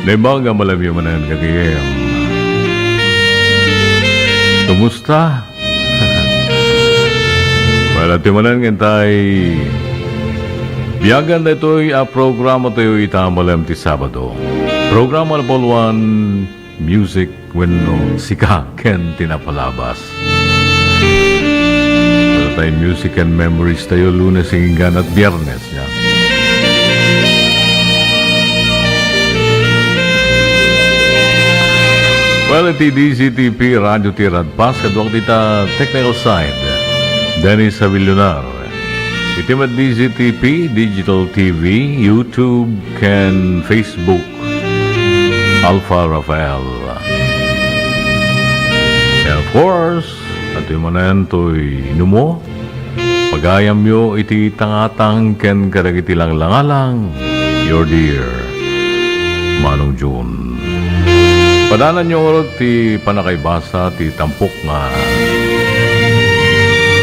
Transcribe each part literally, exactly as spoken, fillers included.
Naimbag a malemyo manen, gagayem. Kumusta? Well, iti manen nga intay biagan daytoy a programa tayo ita malem ti Sabado. Programa na puluan, music wenno sika ken ti napalabas. Adda tay music and memories tayo Lunes, Inggan at Biyernes, ya. Well, iti D Z T P Radio Tiradpas, kaduak dita technical side, Dennis Avillonar. Iti met D Z T P, digital T V, YouTube, ken Facebook, Alpha Rafael. And of course, atoy manen toy inumo, pagayamyo iti tangatang ken kadagiti langlangalang, your dear Manong Jun. Padananyo ngarud ti pannakaibasa ti tampok nga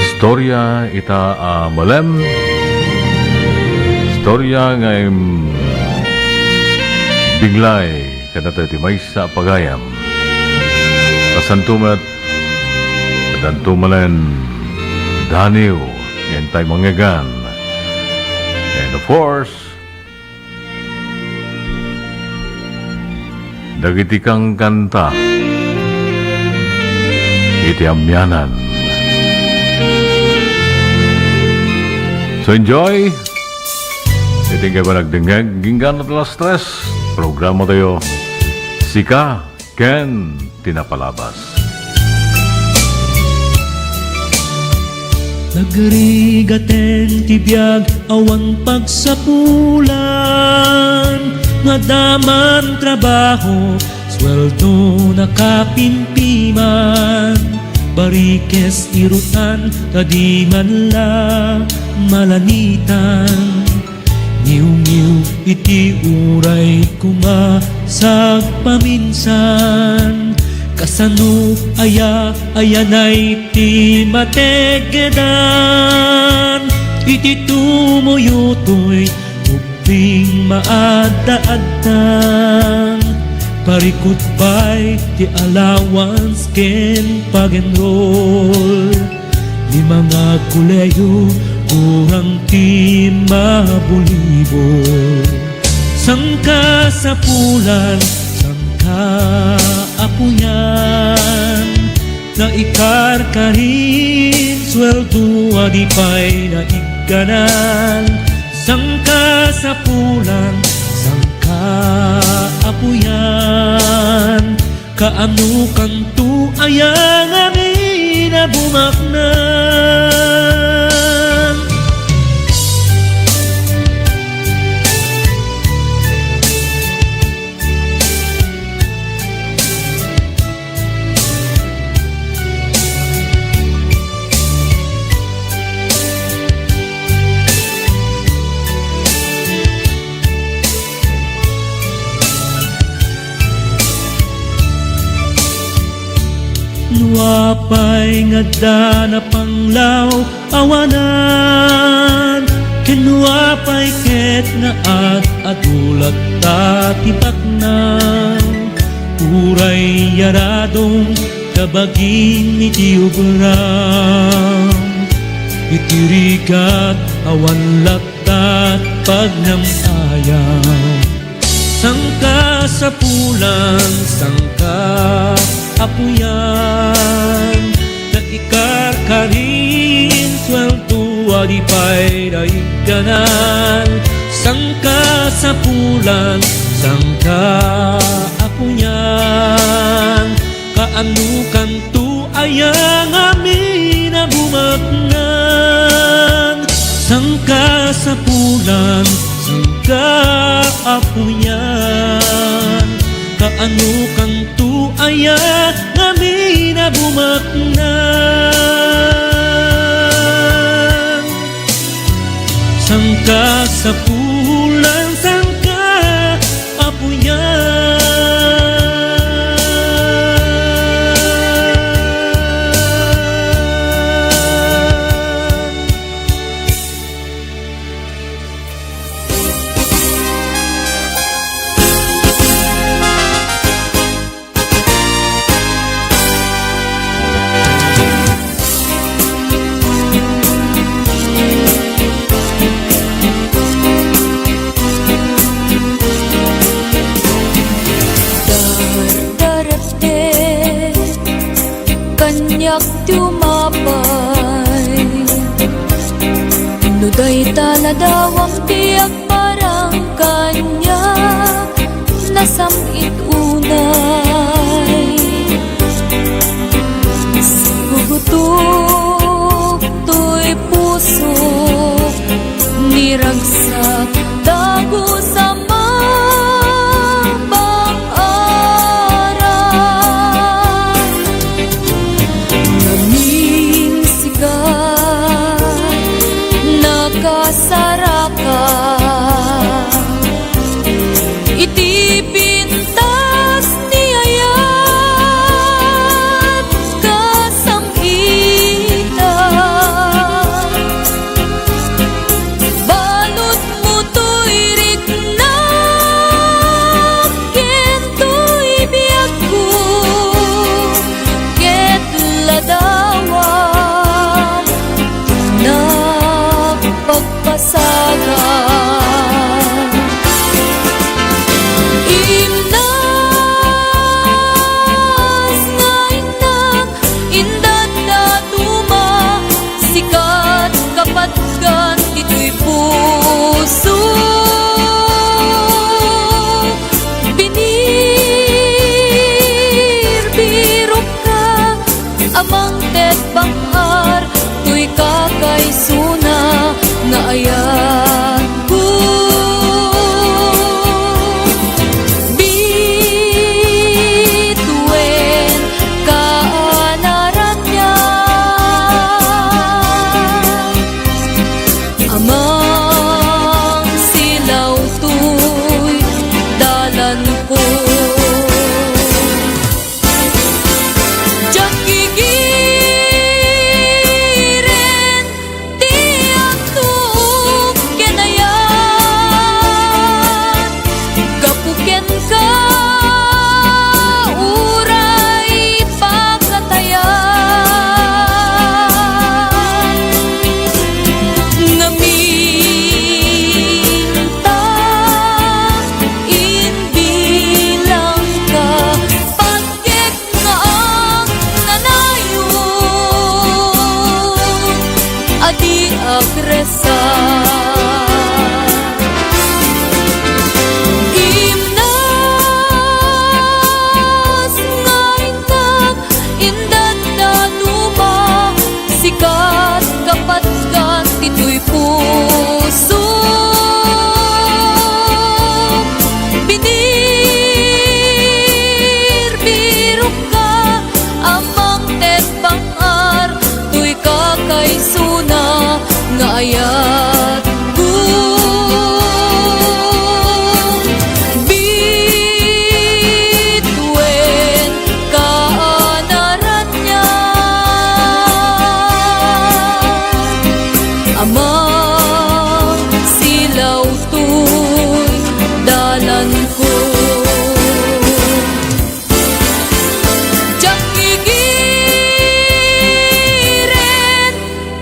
istorya ita a malem. Istorya nga im-, binglay kadatayo ti maysa a pagayam. Kasanto met, addanto manen Daniel, ken tay mangngegan. And of course, dagiti kangkanta iti amianan. So enjoy. Iti nga ba nagdengngeg, Inggan at alas tres, programa tayo, Sika ken ti Napalabas. Nagrigaten ti biag awan pagsapulan, nga daman trabaho, sueldo nakapimpiman, barikes irutan, ta di man la malanitan. Ngiwngiw iti uray koma sagpaminsan, kasano aya, ayanay ti mateggedan iti tumuyutoy ubbing maadda-addan, parikut pay ti allowance ken pag-enroll. Ni mga kolehiyo, kurang ti mabulibo. Sangkasapulan, sangkaapuyan, naikarkarin, sueldo a di pay naigganan. Sangkasapulan, sangkaapuyan, kaano kanto aya ngamin a bumaknang? No apay nga adda napanglaw awanan, ken no apay ket nga ad-adu latta ti baknang, uray yaradong kabagim iti obram, iti rigat awan latta ti pagnam-ayam. Sangkasapulan, sangkaapuyan, naikarkarin, sueldo a di pay naigganan. Sangkasapulan, sangkaapuyan, kaano kanto aya ngamin a bumaknang? Sangkasapulan, sangkaapuyan, kaano kanto aya ngamin a bumaknang? Sangkasapulan, sangkaapuyan. Kaniak ti umapay. No dayta ladawam ti agparang kaniak, nasam-it unay. Sigugutok toy pusok, ni ragsak dagus a mabang-aran. Ngamin sika, nakasaraka iti pintas ni ayat kasam-ita. Baludmo toy riknak ken toy biagko, ket ladawam nagpagpasagan. Imnas nga innak, indadduma, sika ti kapatgan ditoy puso. Binirbirokka a mangted bang-ar toy kakaisuna nga ayatko. Bituen kaanaranian a mangsilaw toy dalanko. Diak gigiren ti agtuok ken ayat gapu kenka, uray pakatayan. Ngamin ta imbilangka, patgek nga agnanayon a di agresar. Imnas nga innak, indadduma, sika ti kapatgan ditoy puso. Binirbirokka a mangted bang-ar toy kakaisuna nga ayatko. Bituen kaanaranian a mangsilaw toy dalanko. Diak gigiren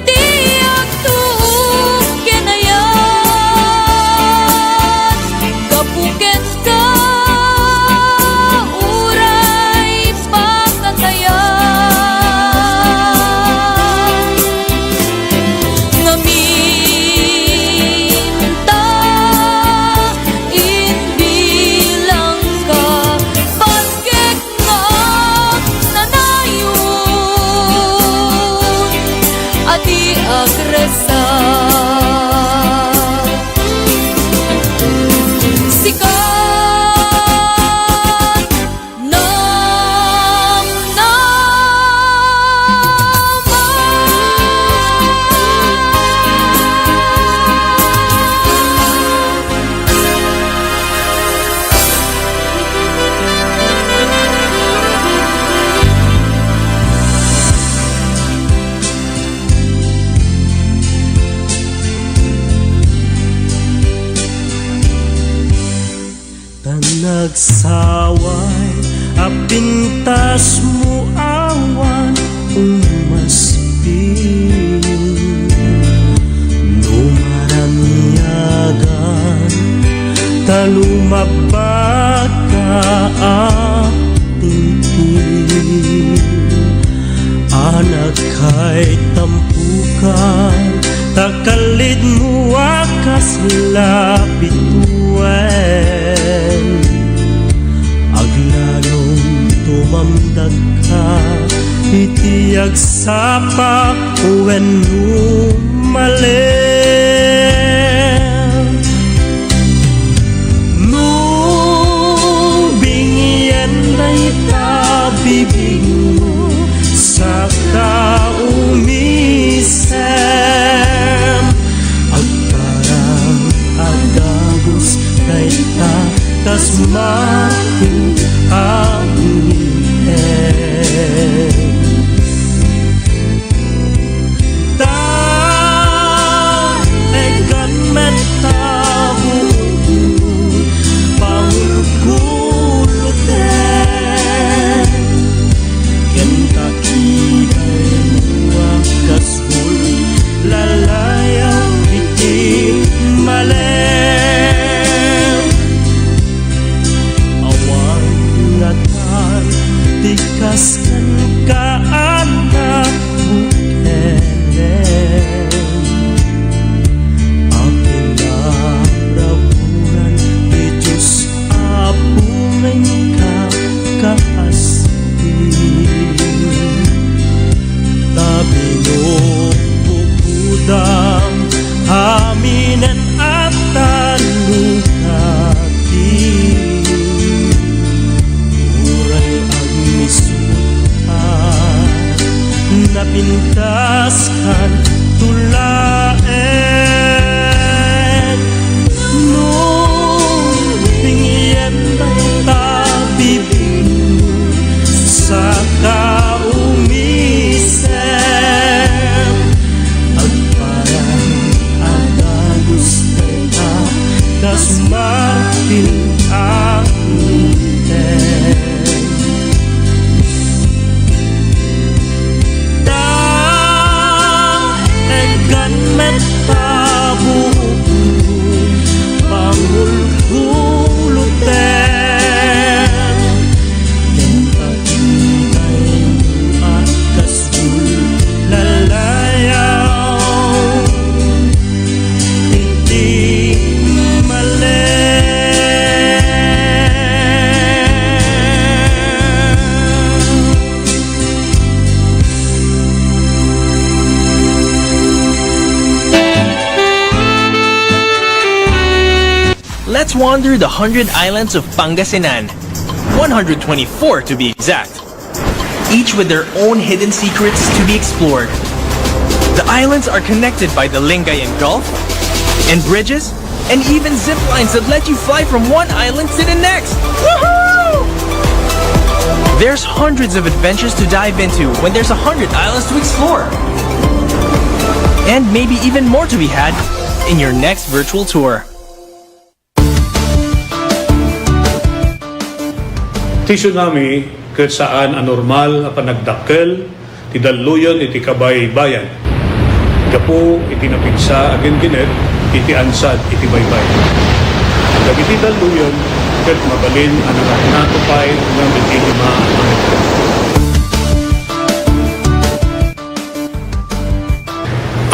ti agtuok ken ayat gapu kenka, uray pakatayan. Ngamin ta imbilangka, patgek nga agnanayon a di agresar. Sika ti namnama. Ta nagsaway a pintasmo awan umaspil. No maraniagan ta lumabbaka a tiltil. Anak, kaytampukan, ta kallidmo a kasla bituen. Aglanom, tumamdakka iti agsapa wenno malem. No bingyen dayta bibingmo, saka umisem, agparang a dagus dayta kas makin a umisem. Ta egan met ta buokmo, pangulkuloten. Ken ta kitaenmo a kas ullalayaw iti malem. Awan ngatan ti kas kenka, anak, bukel. Akin a raburan ti Dios a bungayka kaasti. Ta binukbukdam aminen a talukati. Uray agmisut a napintas kan tulaen. No bingyen dayta bibingmo, saka umisem. Agparang a dagus dayta kas martil a utem. Ta egan met ta buokmo, pangulkuloten. Ken pakitay a kas ullalayaw iti malem. Let's wander the hundred islands of Pangasinan. One hundred twenty-four, to be exact. Each with their own hidden secrets to be explored. The islands are connected by the Lingayen Gulf and bridges and even zip lines that let you fly from one island to the next. Woohoo! There's hundreds of adventures to dive into when there's a hundred islands to explore. And maybe even more to be had in your next virtual tour. Ti tsunami ket saan a normal a panagdakkel ti dalluyon iti kabaybayan gapu iti napigsa a ginggined iti ansad iti baybay. Dagiti dalluyon ket mabalin a nangatnato pay ngem iti lima a metro.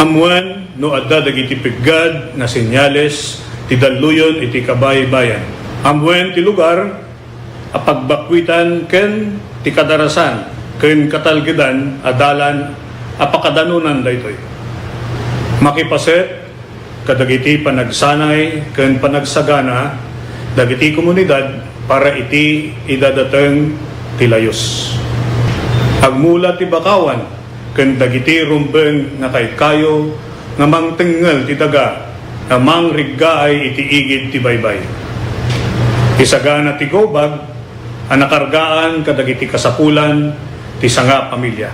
Ammuen no adda dagiti peggad nga senyales ti dalluyon iti kabaybayan. Ammuen ti lugar a pagbakuitan ken ti kadarasan ken katalgedan a dalan a pakadanonan daytoy. Makipaset kadagiti panagsanay ken panagsagana dagiti komunidad para iti idadateng ti layus. Agmula ti bakawan ken dagiti rumbeng nga kaykayo nga mangtengngel ti daga nga mangriggaay iti igid ti baybay. Isagana ti gawbag a nakargaan kadagiti kasapulan ti sanga a pamilia.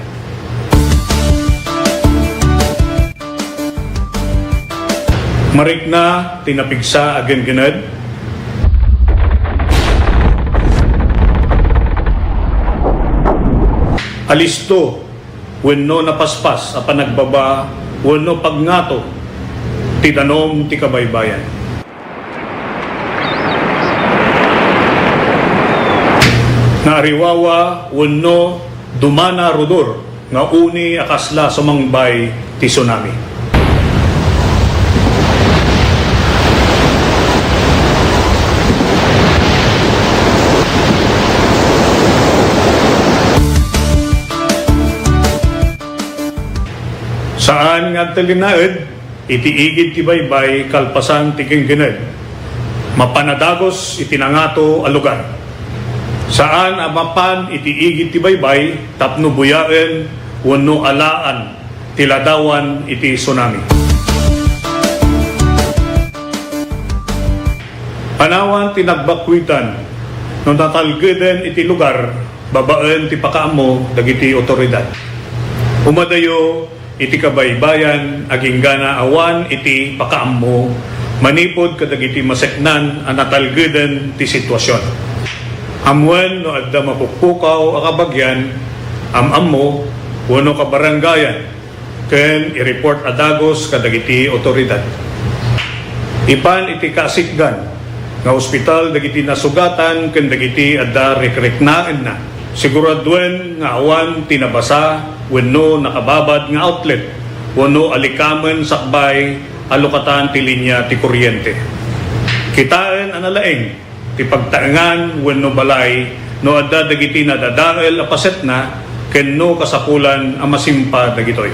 Marikna ti napigsa a ginggined. Alisto wenno napaspas a panagbaba wenno pagngato ti danum ti kabaybayan. Naariwawa wenno dumana rudor nga uni a kasla sumangbay ti tsunami. Saan nga agtalinaed iti igid ti baybay kalpasan ti ginggined. Mapan a dagus iti nangato a lugar. Saan a mapan iti igid ti baybay tapno buyaen wenno alaan ti ladawan iti tsunami. Panawan ti nagbakkuitan no natalgeden iti lugar babaen ti pakaammo dagiti otoridad. Umadayo iti kabaybayan agingga awan iti pakaammo manipud kadagiti maseknan a natalgeden ti sitwasion. Ammoen no adda mapukpukaw a kabagian, am-ammo, wenno kabarangayan, ken i-report a dagus kadagiti otoridad. Ipan iti kasikgan nga ospital dagiti nasugatan ken dagiti adda rikriknaenna. Siguraduen nga awan ti nabasa wenno nakababad nga outlet wenno alikamen sakbay a lukatan ti linia ti kuryente. Kitaen a nalaing ti pagtaengan wenno balay no adda dagiti nadadael a pasetna ken no kasapulan a masimpa dagitoy.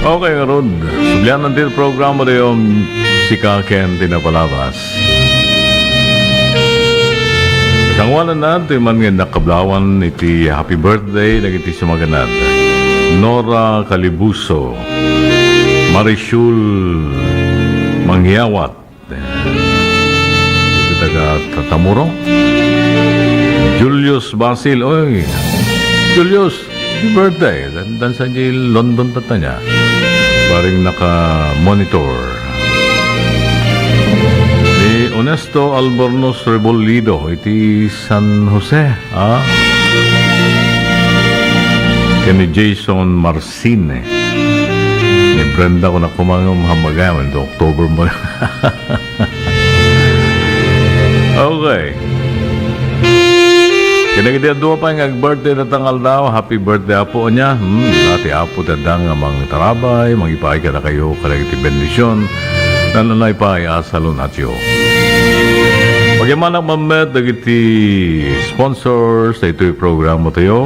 Okay, ngarud, sublianan ti programa dayon, sika ken ti napalabas. Kasangoanan ti man nga nakablawan iti happy birthday dagiti sumaganad. Nora Calibuso, Marishul Mangyawat, iti taga Tatamuro. Julius Basil, oy, Julius, happy birthday. Dan, dan sa di London tatta niya. Bareng naka-monitor. Ni Onesto Albornoz Rebollido iti San Jose, ha? Ken ni Jason Marcine. Ni Brenda, kuna kumangam hamagayaman, iti October mo. Okay. Kadagiti adu pay nga ag-birthday dayta nga aldaw, happy birthday, Apo, ania? Hmm, ti Apo ti adda nga mangtarabay, mangipaay kadakayo kadagiti bendision. Nananay pay a salun-atyo. Pagyamannak man met dagiti sponsors daytoy programatayo.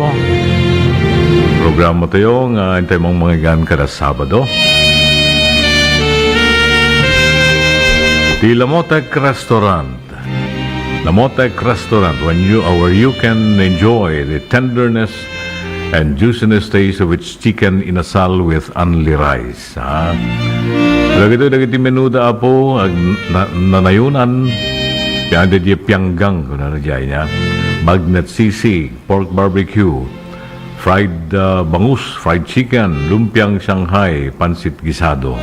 Programatayo nga intay mangmangigan kada Sabado. Ti Lamotek Restaurant. Lamotek Restaurant, when you, uh, where you can enjoy the tenderness and juiciness taste of its chicken inasal with unli rice. Ha? Dagitoy dagiti menuda, Apo, ag-, na-, nanayonan, pian di pianggang, kunana diay niya. Agnet sisig, pork barbecue, fried, ah, bangus, fried chicken, lumpiang Shanghai, pansit gisado.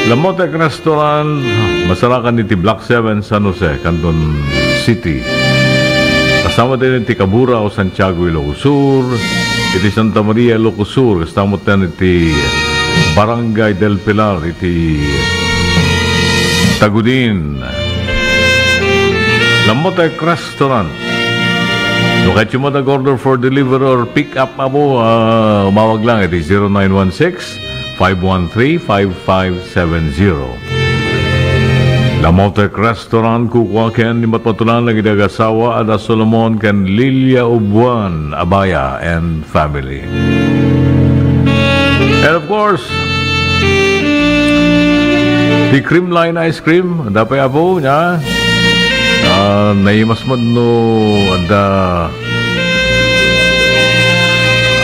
Lamotek Restaurant, masarakan iti Block seven, San Jose, Canton City. Kasama din iti Cabura o Santiago, Ilocos Sur, iti Santa Maria, Ilocos Sur, kasama din iti Barangay del Pilar, iti Tagudin. Lamotek Restaurant. No kayatyo met ag-order for delivery or pick up, apo, ah, umawag lang iti zero nine one six, five one three, five five seven zero. Lamotek Restaurant, kukua ken ni matmatunan dagiti agasawa a da Solomon ken Lilia Ubuan Abaya and family. And of course, the Creamline Ice Cream, adda pay, apo, nia? Ah, naimas man no adda,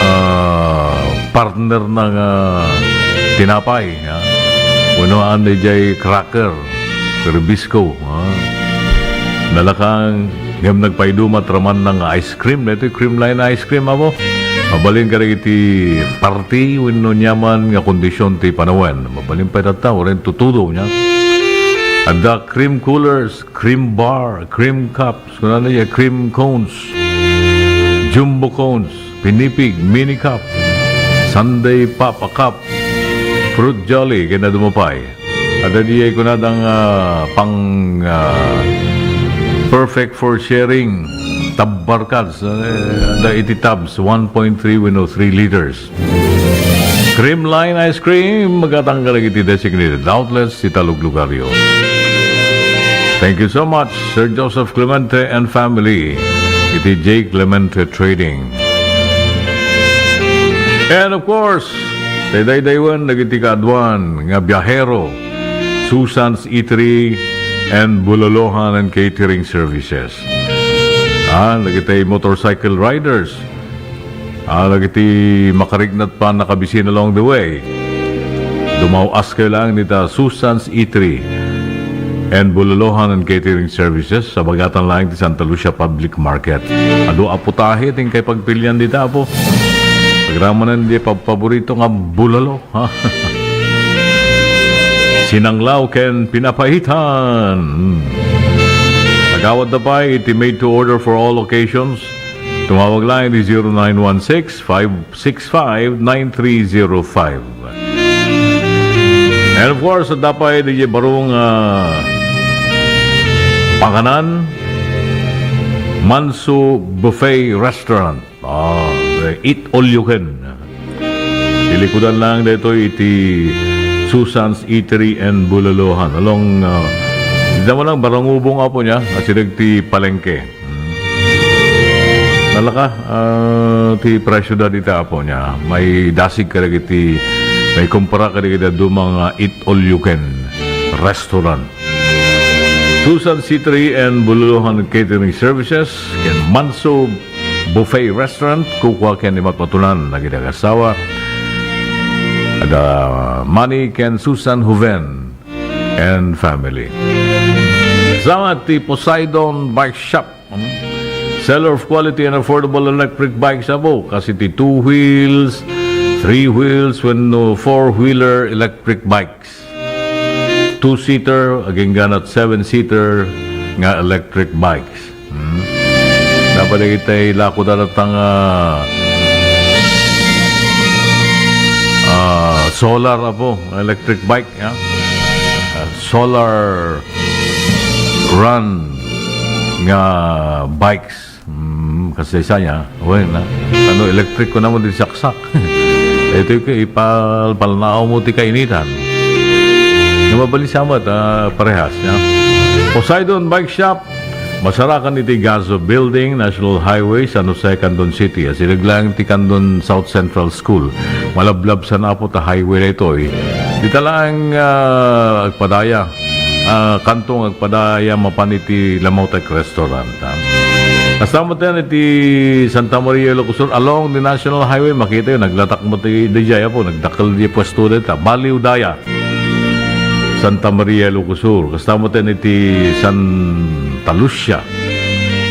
ah, partner na nga tinapay, ha? Wenno haan idiay cracker, ken bisco, ha? Nalaka, ngem nagpaiduma ti ramanna nga ice cream, daytoy Creamline Ice Cream, apo. Mabalin kadagiti party wenno aniaman nga kondisyon ti panawen. Mabalin pay tatta, uray tutudo, nia? Adda cream coolers, cream bar, cream cups, kunana, cream cones, jumbo cones, pinipig, mini cup, sundae pop a cup, fruit jelly, ken adda pay. Adda diay kunada nga pang, ah, perfect for sharing, tub bar cups, eh, adda iti tubs, one point three wenno three liters. Creamline Ice Cream, magatang kadagiti designated outlets iti taluglugaryo. Thank you so much, Sir Joseph Clemente and family, iti J Clemente Trading. And of course, daydayawen dagiti kaaduan nga biahero, Susan's Eatery and Bulolohan and Catering Services. Ah, dagiti motorcycle riders, ah, dagiti makarignat pa nakabisin along the way. Dumaw-askayo laeng dita Susan's Eatery and Bulolohan and Catering Services, sabagatan laeng ti Santa Lucia Public Market. Adu a putahe ti inkay pagpilian dita, apo. Agramanen diay pabpaborito nga bulalo, ha? Sinanglaw ken pinapaitan. Mm. Agawadda pay iti made to order for all occasions. Tumawag lang iti zero nine one six, five six five, nine three zero five. And of course, adda pay diay baro nga panganan, Manso Buffet Restaurant. Ah, eat all you can. Ilikudan lang daytoy iti Susan's Eatery and Bulolohan. Along, ah, dita man lang, Barangubong, apo, nia, asideg ti palengke. Hmm. Nalaka, ah, ti presyo da dita, apo, nia. Maidasig kadagiti, maikumpara kadagiti dadduma nga eat all you can restaurant. Susan's Eatery and Bulolohan Catering Services, ken Manso Buffet Restaurant, kukua ken ni matmatunan dagiti agasawa. Adda Manny ken Susan Juven and family. Sama ti Poseidon Bike Shop, hmm? Seller of quality and affordable electric bikes, apo, kas iti two wheels, three wheels, wenno four-wheeler electric bikes. Two-seater, agingga na seven-seater nga electric bikes. Hmm. Dapat dagiti lakuda datang, ah, ah, solar, apo, electric bike, ya. Ah, solar run nga bikes. Hmm, kasdiay sa nia. Wen, na. Ano, electric ko naman di saksak. Ito yung ipal-, palnaaw mo ti kainitan. Nga mabalin sa met, ah, parehas, ya. Poseidon Bike Shop, masarakan iti Gazo Building, National Highway, San Jose, Candon City. Asideg lang ti Candon South Central School. Malablab sa napo ta highway daytoy. Dita lang, ah, agpadaya. Ah, kanto nga agpadaya mapan iti Lamotek Restaurant, ha. Kasta met yan iti Santa Maria, Ilocos Sur, along the National Highway, makita yun, naglatak mo ti, di jay, apo, nagdakkel di pwesto dita, Baliw Daya. Santa Maria, Ilocos Sur. Kasta met yan iti Santa Lucia.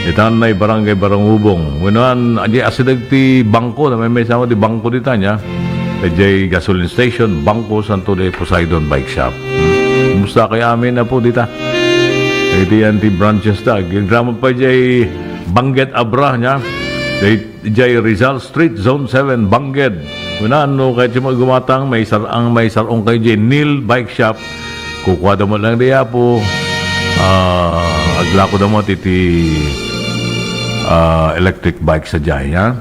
Itan na Barangay Barangubong. Wenno, addin asideg ti bangko, na may, may sama ti bangko ditan, ya. Idiay gasoline station, bangko, santo di Poseidon Bike Shop. Hmm. Kumusta kayo amin na po dita? Iti yan ti branches ta. Ginraman pa idiay Bangged Abra, ya. Idiay Rizal Street, Zone seven, Bangged. Wenno, no, kahit yung mga gumatang, may sarang, may sarong kayo idiay Neil Bike Shop. Kukuha da mo lang di, Apo. Ah, aglako da mo ti, ti, ah, electric bike sa jay, ha?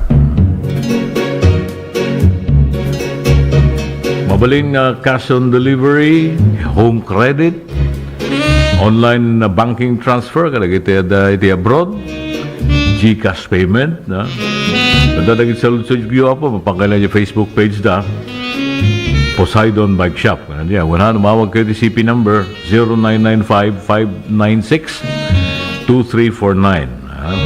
Mabalin nga cash on delivery, home credit, online na banking transfer, kadagiti adda iti abroad, GCash payment, na? Kadagiti saludsodyo, Apo, mapangkailan yung Facebook page da, Poseidon Bike Shop. Ano diyan? Wala, tumawag kayo ti C P number zero nine nine five, five nine six, two three four nine. Ah.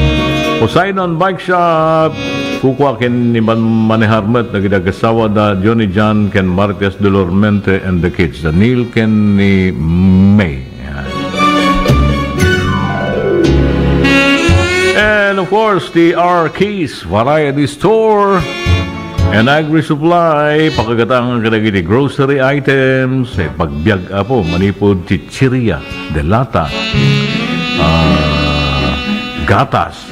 Poseidon Bike Shop. Kukua ken ni man-, manehar met dagiti agassawa da Johnny John ken Marites Dolormente and the kids, da Neil ken ni May. Yan. And of course, the R K's Variety Store and Agri Supply, pakagatangan kadagiti grocery items, eh, pagbiag, Apo, manipud chichirya, delata, ah, gatas,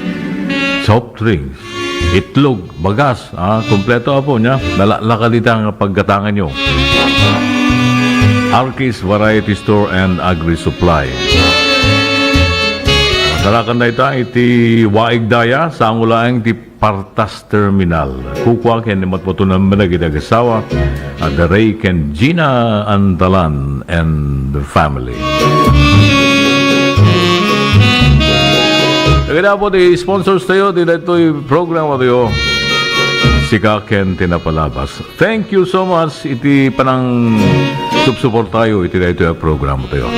soft drinks, itlog, bagas, ah, kompleto, Apo, niya. Nalaklaka dita nga paggatangan nyo. Arkis Variety Store and Agri Supply. Masarakan na ita iti Waig Daya, sa angulaeng ti Partas Terminal. Kukua ken ni matmatunan menagid agasawa, at the Ray ken Gina Andalan and the family. Kaya po, the sponsors tayo, di daytoy programa tayo. Sika ken Tinapalabas. Thank you so much iti panang subsuportayo iti daytoy a programa tayo.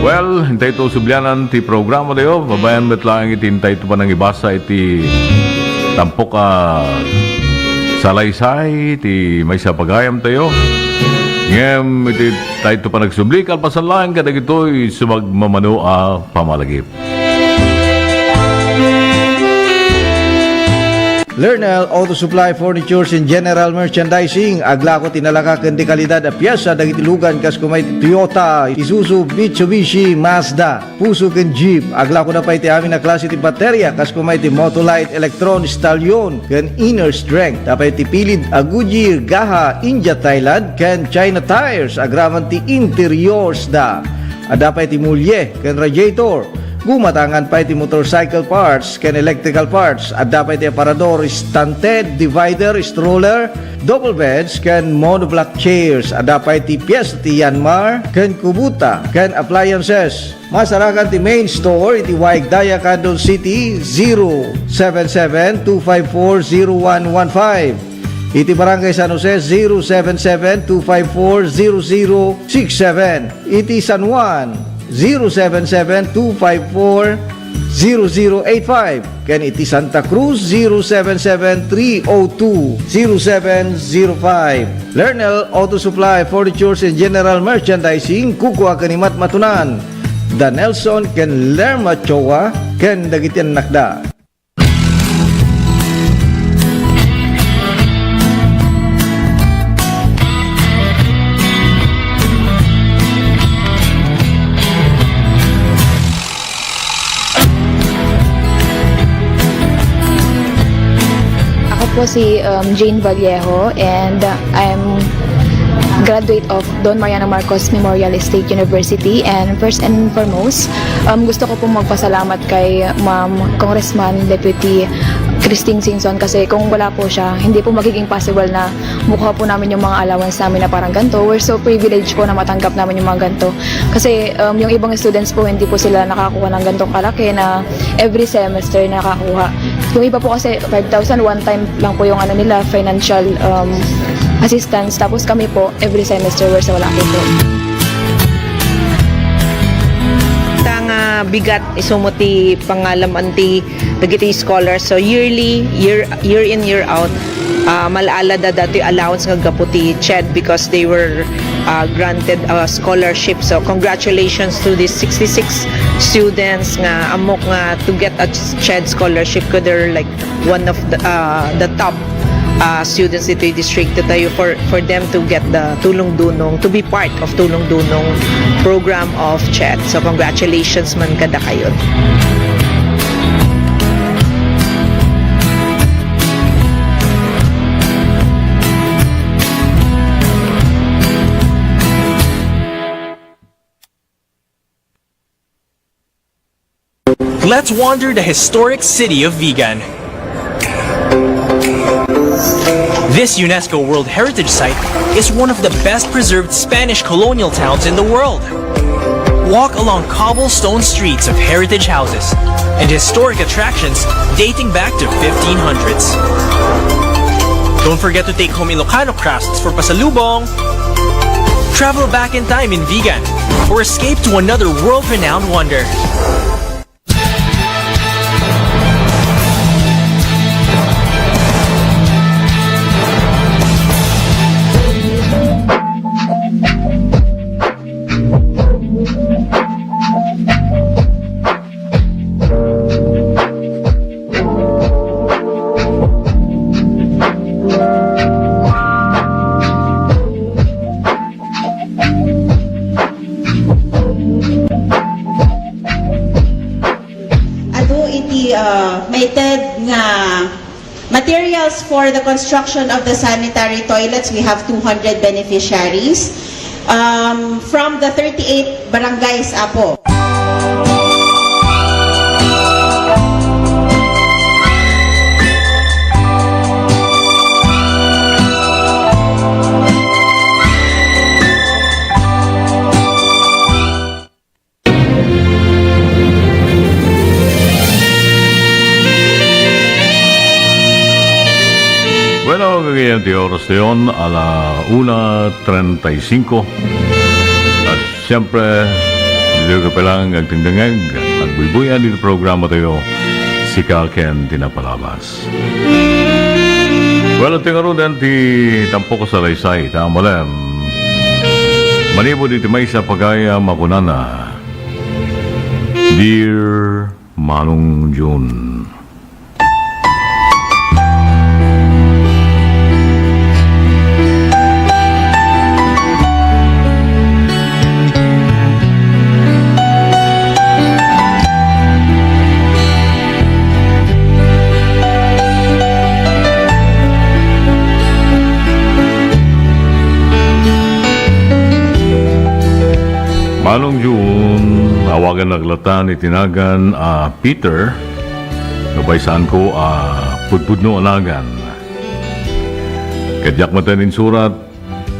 Well, intay to sublianan ti programa tayo. Babayan met laeng iti intay to panangibasa iti tampok a salaysay ti maysa pagayam tayo. Ngem iti tayo to panagsubli, kalpasan laeng kadagitoy sumagmamano a pamalagip. Lernel Auto Supply Furnitures and General Merchandising, aglako ti nalaka ken ti kalidad a piesa dagiti lugan kas kuma iti Toyota, Isuzu, Mitsubishi, Mazda, Fuso ken Jeep. Aglako na pay ti amin a klase ti bateria kas kuma iti Motolite, Electron, Stallion, ken Inner Strength. Adda pay ti pilid a Goodyear, Gaha, India, Thailand, ken China tires. Agraman ti interiors da. Adda pay ti mulye ken radiator. Gumatangan pay ti motorcycle parts ken electrical parts. Adda pay ti aparador, stunted, divider, stroller, double beds, ken monoblock chairs. Adda pay ti piesta ti Yanmar ken Kubota ken appliances. Masarakan ti main store iti Waig Daya, Candon City, zero seven seven two five four zero one one five. Iti Barangay San Jose, zero seven seven two five four zero zero six seven. Iti San Juan, zero seven seven two five four zero zero eight five. Ken iti Santa Cruz, zero seven seven three oh two zero seven zero five. Lernel Auto Supply, Furnitures and General Merchandising, kukua ken ni matmatunan da Nelson ken Lerma Choa ken dagiti annakda. Ako po si, um, Jane Vallejo, and, uh, I'm graduate of Don Mariano Marcos Memorial State University. And first and foremost, um, gusto ko pong magpasalamat kay Ma'am Congressman Deputy Christine Singson, kasi kung wala po siya, hindi po magiging possible na makuha po namin yung mga allowance namin na parang ganito. We're so privileged po na matanggap namin yung mga ganito. Kasi, um, yung ibang students po, hindi po sila nakakuha ng ganitong kalaki na every semester nakakuha. Yung iba po kasi, five thousand, one time lang po yung ano nila, financial, um, assistance. Tapos kami po, every semester, we're so lucky po. Ta nga bigat, isumo ti pangalam-an ti dagiti scholars. So, yearly, year, year in, year out, ah, mal-ala da datoy allowance nga gapu ti CHED because they were uh, granted a scholarship. So congratulations to these sixty-six students nga ammok nga to get a CHED scholarship, 'cause they're like one of the, uh, the top, uh, students ditoy distrito tayo, for, for them to get the Tulong Dunong, to be part of Tulong Dunong program of CHED. So congratulations man kadakayo. Let's wander the historic city of Vigan. This UNESCO World Heritage Site is one of the best preserved Spanish colonial towns in the world. Walk along cobblestone streets of heritage houses and historic attractions dating back to fifteen hundreds. Don't forget to take home Ilocano crafts for pasalubong. Travel back in time in Vigan or escape to another world-renowned wonder. Adu iti, uh, maited nga materials for the construction of the sanitary toilets. We have two hundred beneficiaries, um, from the thirty-eight barangays, Apo. Bueno, kagayem ti oras tayon, ala una treinta y cinco. At siyempre, ditoy kapelang agdengdengngeg, agbuybuy-an iti programa tayo, Sika ken ti Napalabas. Well, ti ngaruden ti tampok a salaysay, ta malem, manipud iti maysa a pagayam a kunana, Dear Manong Jun. Manong Jun, awagannak latta iti nagan a Peter, no pay saanko a pudpudno a nagan. Ket diak met insurat,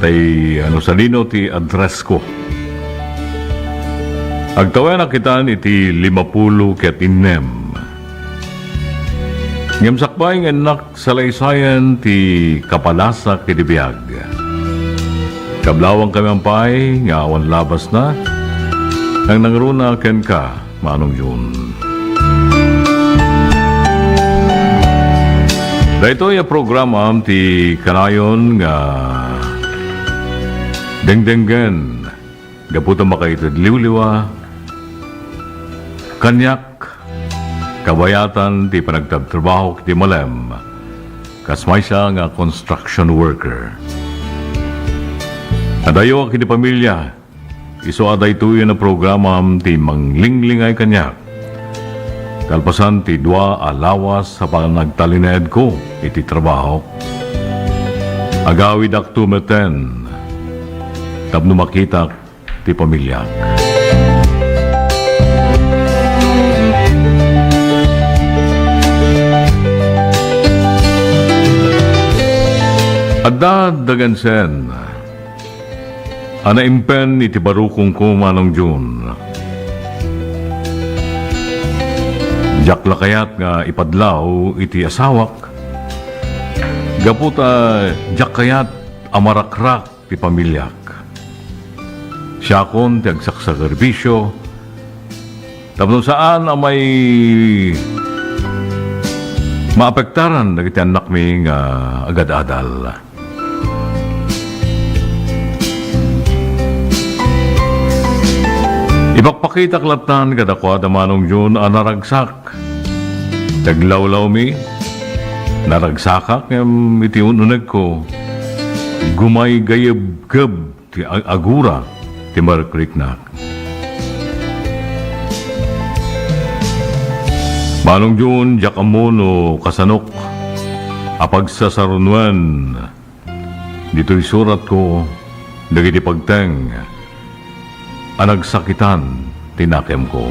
tay, ano, sadino ti addressko. Agtawenak itan iti limapulo ket innem. Ngem sakbay nga innak salaysayan ti kapalasak iti biag. Kablawangkami pay nga awan labasna, nangnangruna kenka, Manong Jun. Daytoy a programam ti kanayon nga dengdenggen gapu ta makaited liwliwa kaniak, kabayatan ti panagtabtrabahok iti malem kas maysa nga construction worker. Adayo iti pamilia, isu a daytoy a programam ti manglinglingay kaniak. Kalpasan ti dua a lawas a panagtalinaedko iti trabahok, agawidakto metten tapno makitak ti pamiliak. Adda dagansen a naimpen iti barukongko, Manong Jun. Diak la kayat nga ipadlaw iti asawak gapu ta diak kayat a marakrak ti pamiliak. Siakon ti agsaksakribisio tapno saan a may maapektaran dagiti annakmi nga agad-adal. Ipakpakitak lattan kadakuada, Manong Jun, a naragsak. Naglawlawmi, naragsakak, ngem iti un-unegko, gumaygayebgeb ti ag-, agura ti marikriknak. Manong Jun, diak ammo no kasanok a pagsasarunoen ditoy suratko dagiti pagteng a nagsakitan ti nakemko.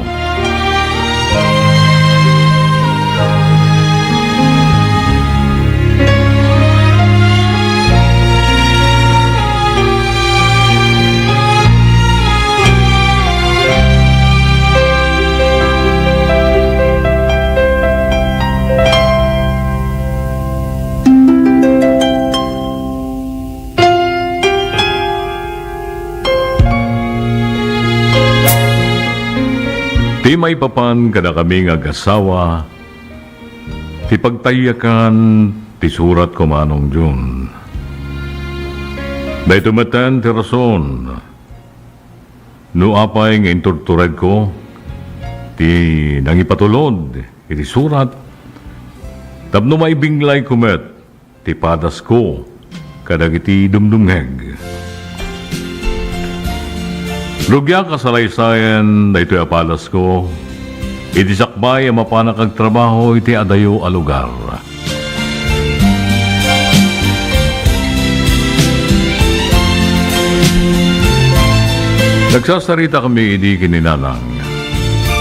Ti maipapan kadakami nga agassawa, ti pagtayyakan ti suratko, Manong Jun. Daytoy metten ti rason no apay nga inturturedko ti nangipatulod iti surat tapno maibinglayko met ti padasko kadagiti dumdumngeg. Rugiak a salaysayen daytoy a padasko iti sakbay a mapanak agtrabaho iti adayo a lugar. Nagsasaritakami idi ken ni Nanang,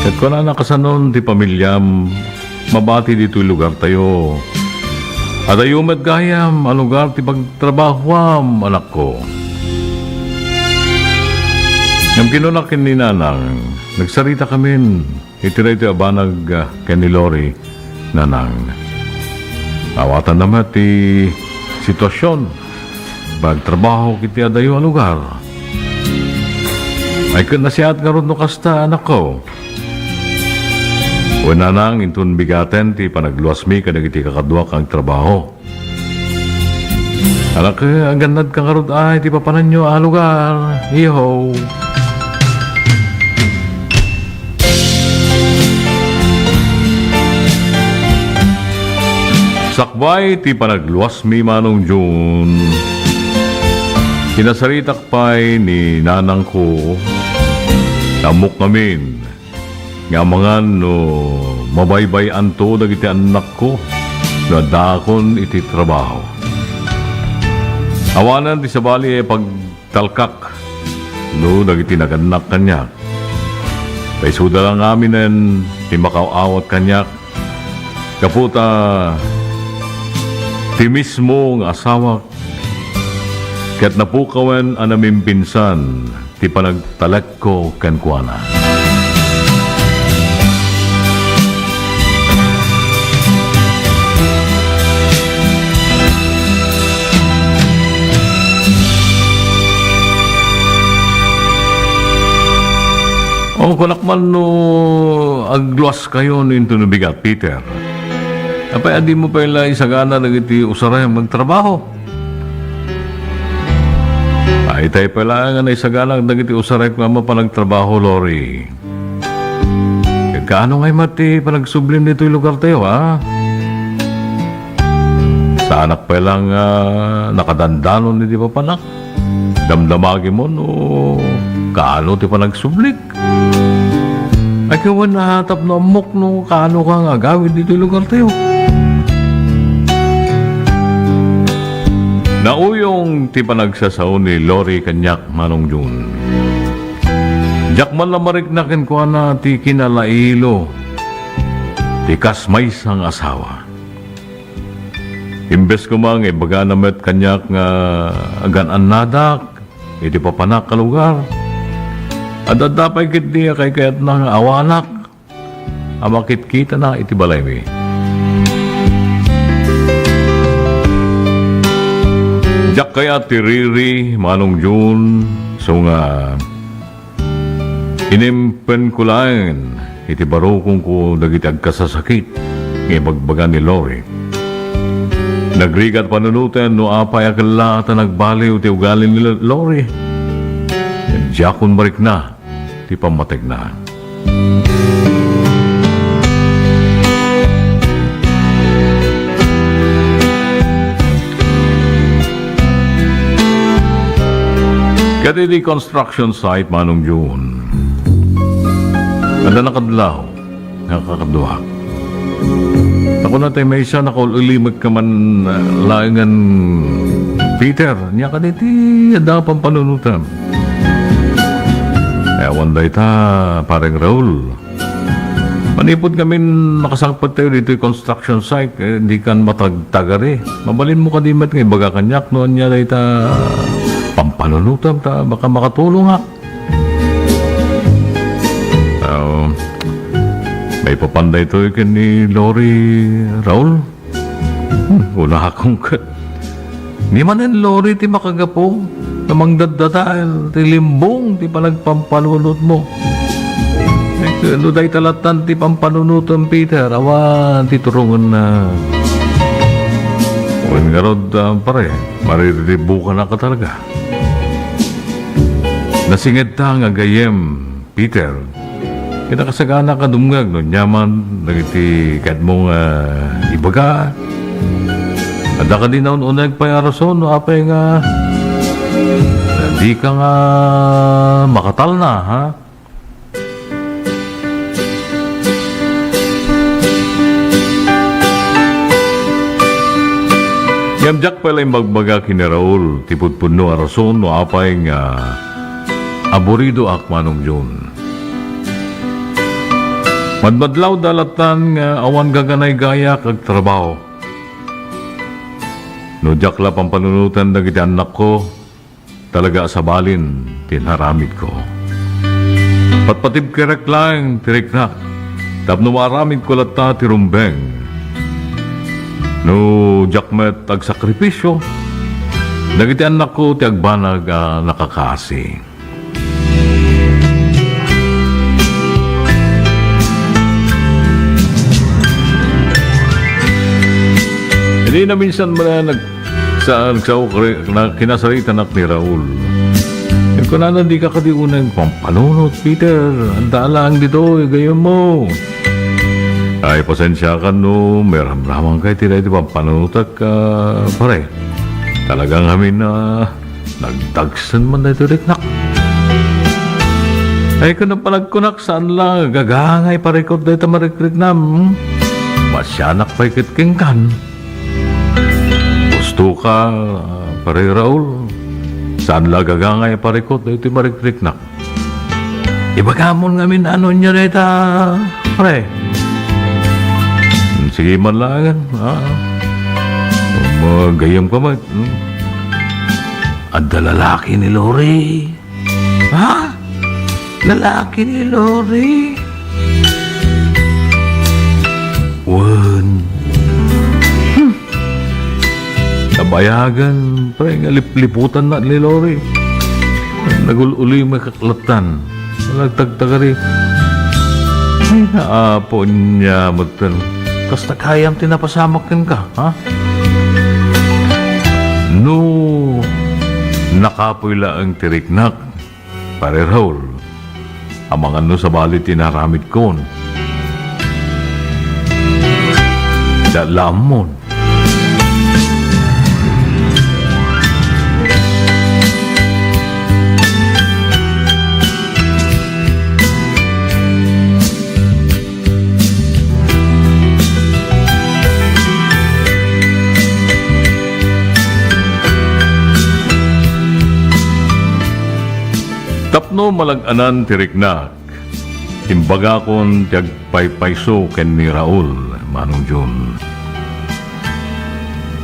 ket kunana, kasanon ti pamiliam mabati ditoy lugartayo. Adayo met gayam a lugar ti pagtrabahoam, anakko. Ngem kinuna ken ni Nanang, nagsaritakamin iti daytoy a banag, ah, ken ni Lori, Nanang. Awatanna met ti sitwasion. Agtrabaho iti adayo a lugar. Ay, ket nasiat ngarud no kasta, anakko. Wen, Nanang, inton bigaten ti panagluasmi kadagiti kakaduak a agtrabaho. Anak, agannadka ngarud ay ti papananyo a lugar. Iho. Sakbay ti panagluasmi, Manong Jun, kinasaritak pay ni nanangko, ammok ngamin nga amangan no mabaybay-anto dagiti annakko no addaakon iti trabaho. Awanen ti sabali a pagtalkak no dagiti nagannak kaniak. Ta isuda la ngaminen ti makaaw-awat kaniak, gapu ta ti mismo nga asawak ket napukawen a namimpinsan ti panagtalekko kenkuana. O, kunak man no agluaskayon inton bigat, Peter. Apay a dimo pay la isagana dagiti usarem nga agtrabaho? Ay, tay pay laeng a naisaganak dagiti usarek nga mapan agtrabaho, Lori. Kaano ngay met ti panagsublim ditoy lugartayo, ha? Saanak pay la nga nakadandanon iti papanak. Damdamagimo no kaano ti panagsublik. Ay, kawen a tapno ammok no kaano ka nga agawid ditoy lugartayo. Nauyong ti panagsasao ni Lori kaniak, Manong Jun. Diak man la marikna kenkuana ti kinalailo ti kas maysa nga asawa. Imbes koma nga ibagana met kaniak nga agan-annadak iti papanak a lugar, adda pay ketdi a kaykayatna nga awanak a makitkitana iti balaymi. Diak kayat ti riri, Manong Jun, isu nga inempenko laeng iti barukongko dagiti agkasasakit nga ibagbaga ni Lori. Nagrigat panunoten no apay a kella ta nagbaliw ti ugali ni Lori. Diakon marikna ti pammategna. Ket iti construction site, Manong Jun, adda nakadlaw nga kakaduak. Ako na tayo may isa, nakaul-ulimag ka man, ah, laengan, Peter. Nia ka diti, adda pampanunutam. Eh, awan dayta, pareng Raul. Manipud ngamin nakasangpet tayo ditoy construction site, eh, di kan matagtagari. Mabalin mo kadi met nga ibaga kaniak no ania dayta pampanunutam ta baka makatulongak. Ah, maipapan daytoy ken ni Lori, Raul. Hmm, unakon ket. Ni manen Lori ti makagapu, nga mangdaddadael ti limbong ti panagpampanunotmo. Eh, no dayta lattan ti pampanunotem, Peter, awan ti turongenna. Wen ngarud, ah, pare, maririribukanaka talaga. Nasingedta nga gayyem, Peter, kinakasaganak a dumngeg no aniaman dagiti kayatmo nga ibaga. Adda kadi naun-uneg pay a rason no apay nga dika nga makatalna, ha? Ngem diak pay la imbagbaga ken ni Raul ti pudpudno a rason no apay nga aburidoak, Manong Jun. Madmadlawda lattan nga awan gaganay gayak agtrabaho. No diak la pampanunoten dagiti annakko, talaga a sabalin ti inaramidko. Patpatibkerek laeng ti riknak tapno maaramidko latta ti rumbeng. No diak met agsakripisio, dagiti annakko ti agbanag a nakakaasi. Idi naminsan met nag-, sa-, nagsao-, na-, kinasaritanak ni Raul. Kunana, "Dika kadi unay pampanunot, Peter. Adda laeng ditoy gayyemmo." Ay, pasensiakan no may ramramanka iti daytoy pampanunotak, ah, pare. Talaga ngamin a nagdagsen man daytoy riknak. Ay, ken no panagkunak, saan la gagangay parikut dayta marikriknam, hmm? Masianak pay ket kenkan. Gustoka, ah, pare Raul, saan la gagangay parikut daytoy marikriknak. Ibagamon ngamin no ania dayta, pre. Hmm, sige man laengen, ah. Magayyemka met, hmm. Adda lalaki ni Lori. Ha? Lalaki ni Lori? Wen. Hmm. Nabayagan, pre, nga lipliputanna ni Lori. Nagul-ulimekak lattan. Nagtagtagari. Ay, naapo niya, matan. Kasta gayam ti napasamak kenka, ha? No, nakapuy laeng ti riknak. Pare Raul, amangan no sabali ti inaramidkon. Dalammon. Tapno malag-anan ti riknak, imbagakon ti agpaypayso ken ni Raul, Manong Jun.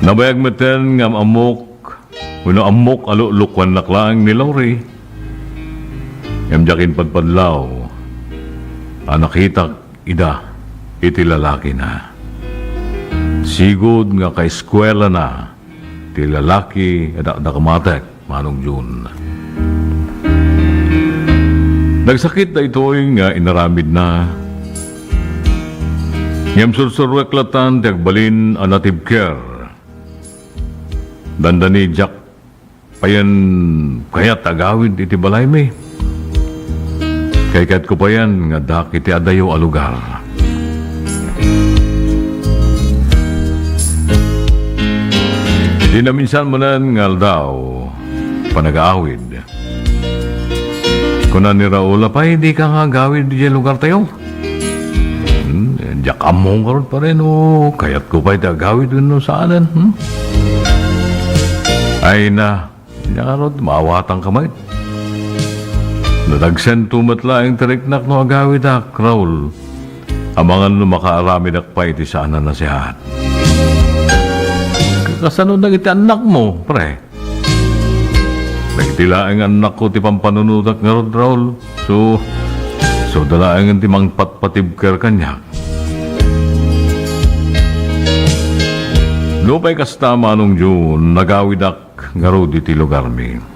Nabayag metten nga am-ammok wenno ammok a luklokuannak laeng ni Lori. Ngem diak impadpadlaw a nakitak ida iti lalakina. Sigud nga kaeskuelana ti lalaki a dakdakmatek, Manong Jun. Nagsakit daytoy nga inaramidna. Ngem sursuruek lattan ti agbalin a natibker. Dandani diak payen kayat agawid iti balaymi. Kaikatko payen nga addak iti adayo a lugar. Di naminsan manen nga aldaw, panagaawid. Kuna ni Raul, "Apay, dika nga agawid idiay lugartayo?" Hmm, diak ammo ngarud, pare, no kayatko pay ti agawid wenno saanen, hmm? Ay na, diak ngarud, maawatanka met. Nadagsenko met laeng ti riknak no agawidak, Raul. Amangan no makaaramidak pay iti saan a naseat. Kasano dagiti annakmo, pre? Dagiti laeng annakko ti pampanunotak ngarud, Raul. So, so da laengen ti mangpatpatibker kaniak. Nupay kasta, Manong Jun, nagawidak ngarud iti lugarmi.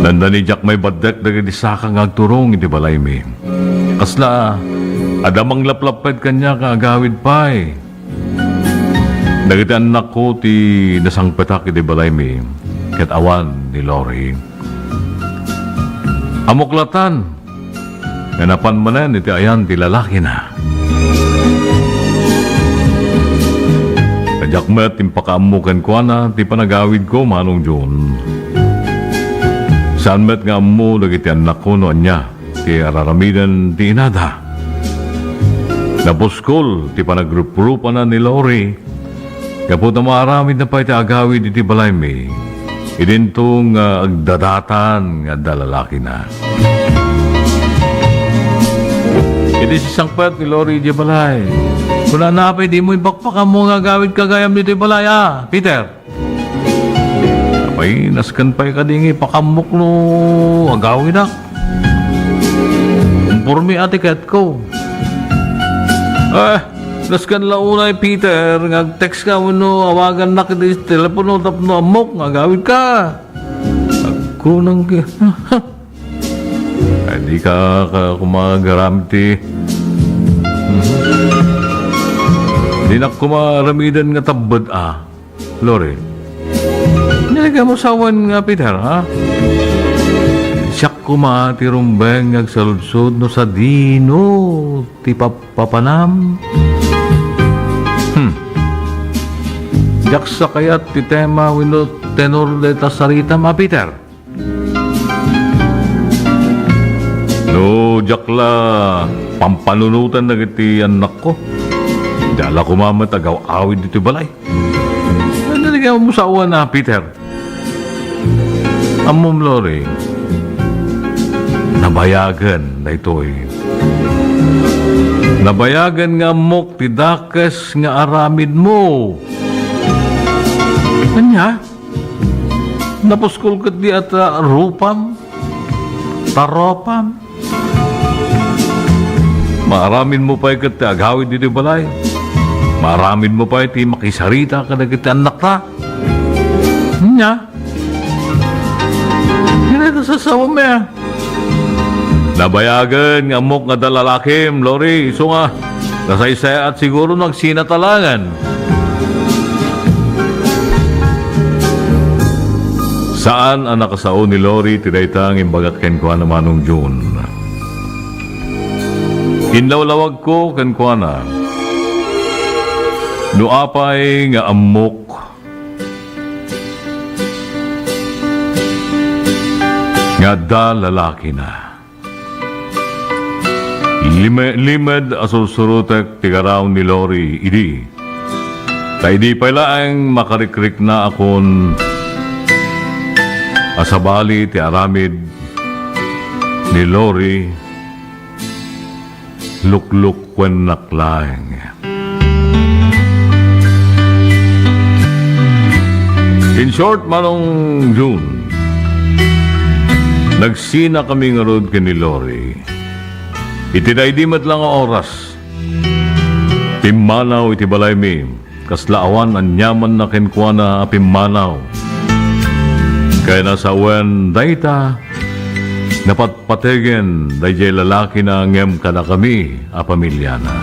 Dandani diak maibaddek dagiti saka nga agturong iti balaymi. Kasla, adda manglaplapped kaniak nga agawid pay. Dagiti annakko ti nasangpetak iti balaymi, ket awan ni Lori. Ammok latta nga napan manen iti ayan ti lalakina. Diak met impakaammo kenkuana ti panagawidko, Manong Jun. Saan met nga ammo dagiti annakko no ania ti ar-aramiden ti inada. Napuskol ti panagruprupana ni Lori gapu ta maaramidna pay ti agawid iti balaymi. Idinto nga agdadatan nga adda lalakina. Idi sisangpet ni Lori idiay balay, kunana, "Apay dimo ipakpakaammo nga agawidka gayam ditoy balay, a, Peter?" Apay, nasken pay kadi nga ipakaammok no agawidak? Umpormi a ti kayatko. Eh, nasken la unay, Peter, nga agtext ka wenno awagannak iti telepono tapno ammok nga agawidka. Agkunam ket, ay, dika, ka, koma agaramid ti, dinak koma aramiden nga tabbed, a. Lori, nalagaymo sawen nga, Peter, ha? Siak koma ti rumbeng nga agsaludsod no sadino ti pap-, papanam. Hmm. Diak sa kayat ti tema wenno tenor dayta saritam, a, Peter. No diak la pampanunoten dagiti annakko, diak la koma met agaw-awid ditoy balay. Ania nga musawan a, Peter? Ammom, Lori, nabayagen daytoy. Nabayagen nga ammok ti dakes nga aramidmo. Ania? Napuskol ketdi a ta rupam, ta ropam. Maaramidmo pay ket ti agawid ditoy balay. Maaramidmo pay ti makisarita kadagiti annakta. Ania? Dina ta sasawem, a. Nabayagen nga ammok nga adda lalakim, Lori, isu nga nasaysayaat siguro no agsina ta laengen. Saan a nakasao ni Lori ti dayta nga imbagak kenkuana, Manong Jun. Inlawlawagko kenkuana no apay nga ammok nga adda lalakina. Lime-, limed a sursurotek ti garaw ni Lori idi. Ta idi pay laeng makarikriknaakon a sabali ti aramid ni Lori, luklukkuennak laeng. In short, Manong Jun, nagsinakami ngarud ken ni Lori. Iti daydi met la nga oras, pimmanaw iti balaymi. Kasla awan aniamanna kenkuana a pimmanaw. Ken sawen dayta, napatpategen daydiay lalakina ngem kadakami a pamiliana.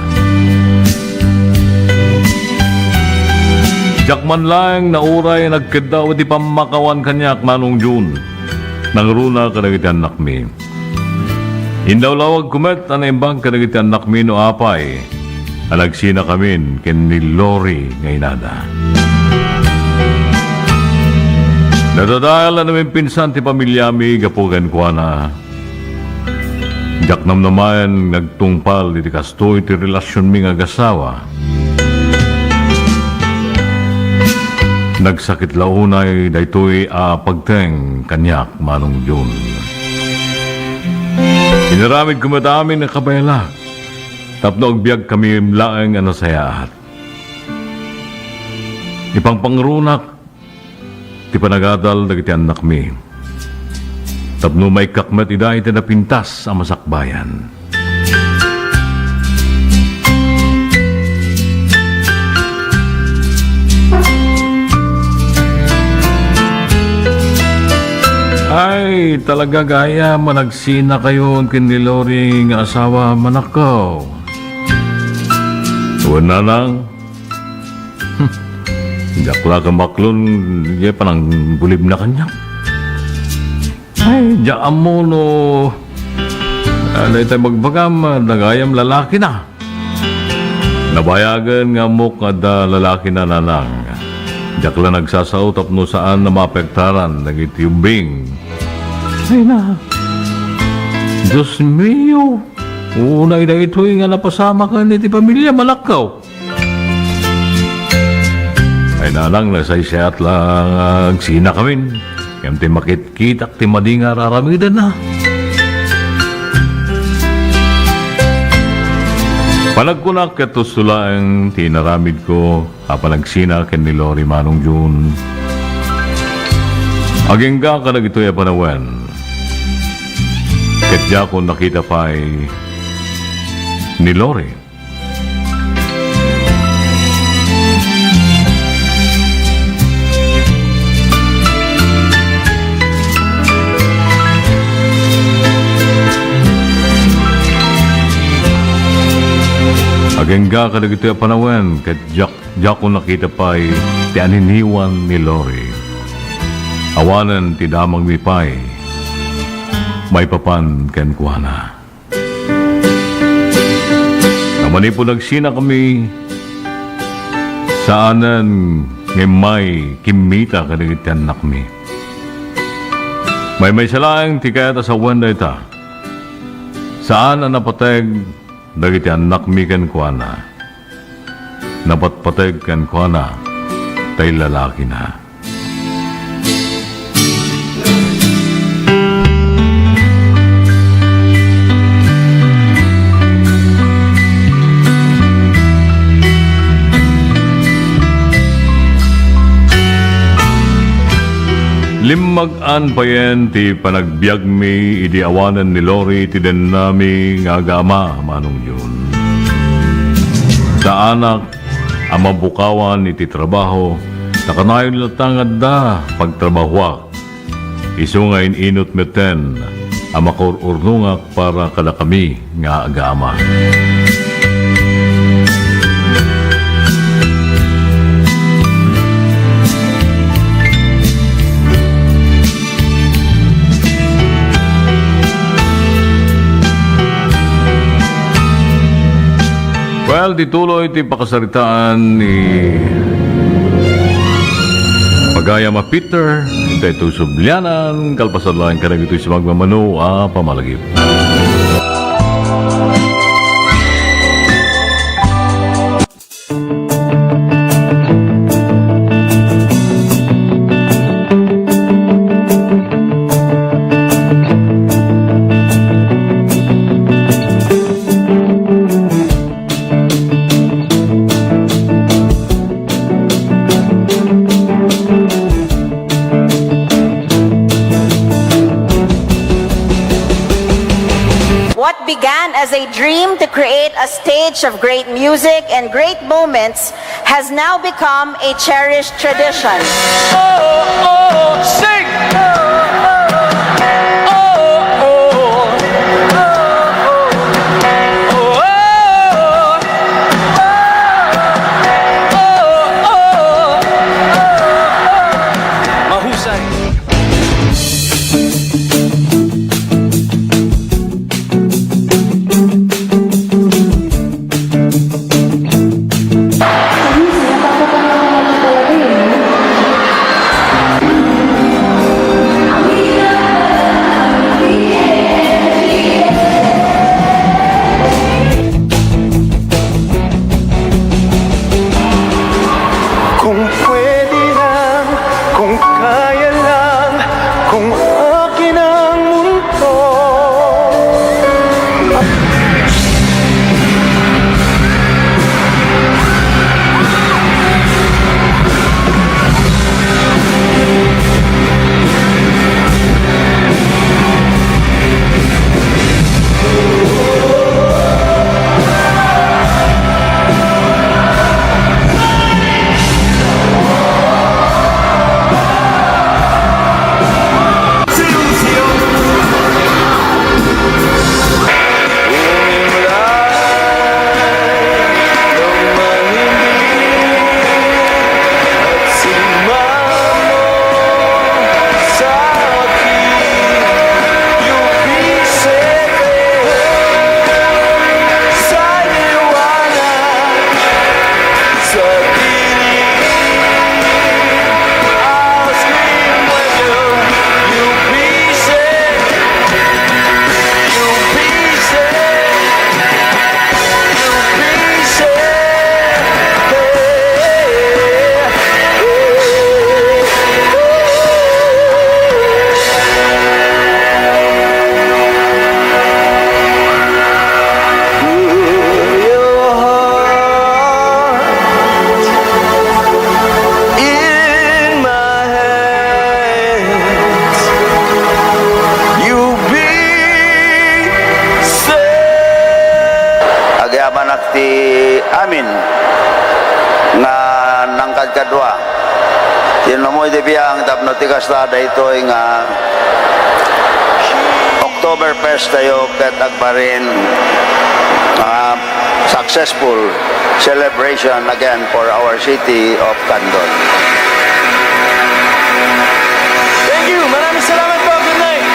Diak man laeng nauray a nagkeddaw iti pammakawan kaniak, Manong Jun. Nangruna kadagiti annakmi. Inlawlawagko met a naimbag kadagiti annakmi no apay a nagsinakamin ken ni Lori nga inana. Nadadael a namimpinsan ti pamiliami gapu kenkuana. Diak namnamaen nga agtungpal iti kastoy ti relasionmi nga agasawa. Nagsakit la unay daytoy a pagteng kaniak, Manong Jun. Inaramidko met amin a kabaelak tapno agbiagkami laeng a nasayaat. Ipangpangrunak ti panagadal dagiti annakmi tapno maikkak met ida iti napintas a masakbayan. Ay, talaga gayam a nagsinakayon ken ni Lori nga asawa, manakkaw. Wen, nanang, diak la kamaklon, diay pananggulibna kaniak. Ay, diak ammo no, ah, dayta ibagbagam, ah, dagayam lalakina. Nabayagen nga ammok nga adda lalakina, nanang. Diak la nagsasao tapno saan a maapektaran dagiti ubbing. Ay na. Dios mio. Unay daytoy nga napasamaken iti pamilya, manakkaw. Ay, nanang, nasaysayaat la nga agsinakamin. Ngem ti makitkitak ti madi nga ar-aramidenna. Panagkunak ket husto laeng ti inaramidko a panagsina ken ni Lori, Manong Jun. Agingga kadagitoy a panawen, ket diakon nakita pay ni Lori. Agingga kadagitoy a panawen ket diak, diakon nakita pay ti aniniwan ni Lori. Awanen ti damagmi pay maipapan kenkuana. Nga manipud nagsinakami, saanen nga immay kimmita kadagiti annakmi. Maymaysa laeng ti kayat a sawen dayta. Saan a napateg dagiti annakmi kenkuana. Napatpateg kenkuana tay lalakina. Limmag-an payen ti panagbiagmi idi awanen ni Lori ti dennami nga aga-ama, Manong Jun. Saanak a mabukawan iti trabaho, ta kanayon latta nga adda pagtrabahoak. Isu nga in-inut metten a makaur-urnongak para kadakami nga aga-ama. Well, ditoy ti pakasaritaan ni Pagayam a Peter, daytoy sublianan, kalpasan laeng kadagitoy sumagmamano a pamalagip. What began as a dream to create a stage of great music and great moments has now become a cherished tradition. Oh, oh, sing! Oh, oh, oh, oh, oh, oh. Mahusay. Inummoy ti biang tapno ti kasta daytoy nga Oktoberfest tayo ket agbalin, ah, successful celebration again for our city of Candon. Thank you. Maraming salamat po. Good night.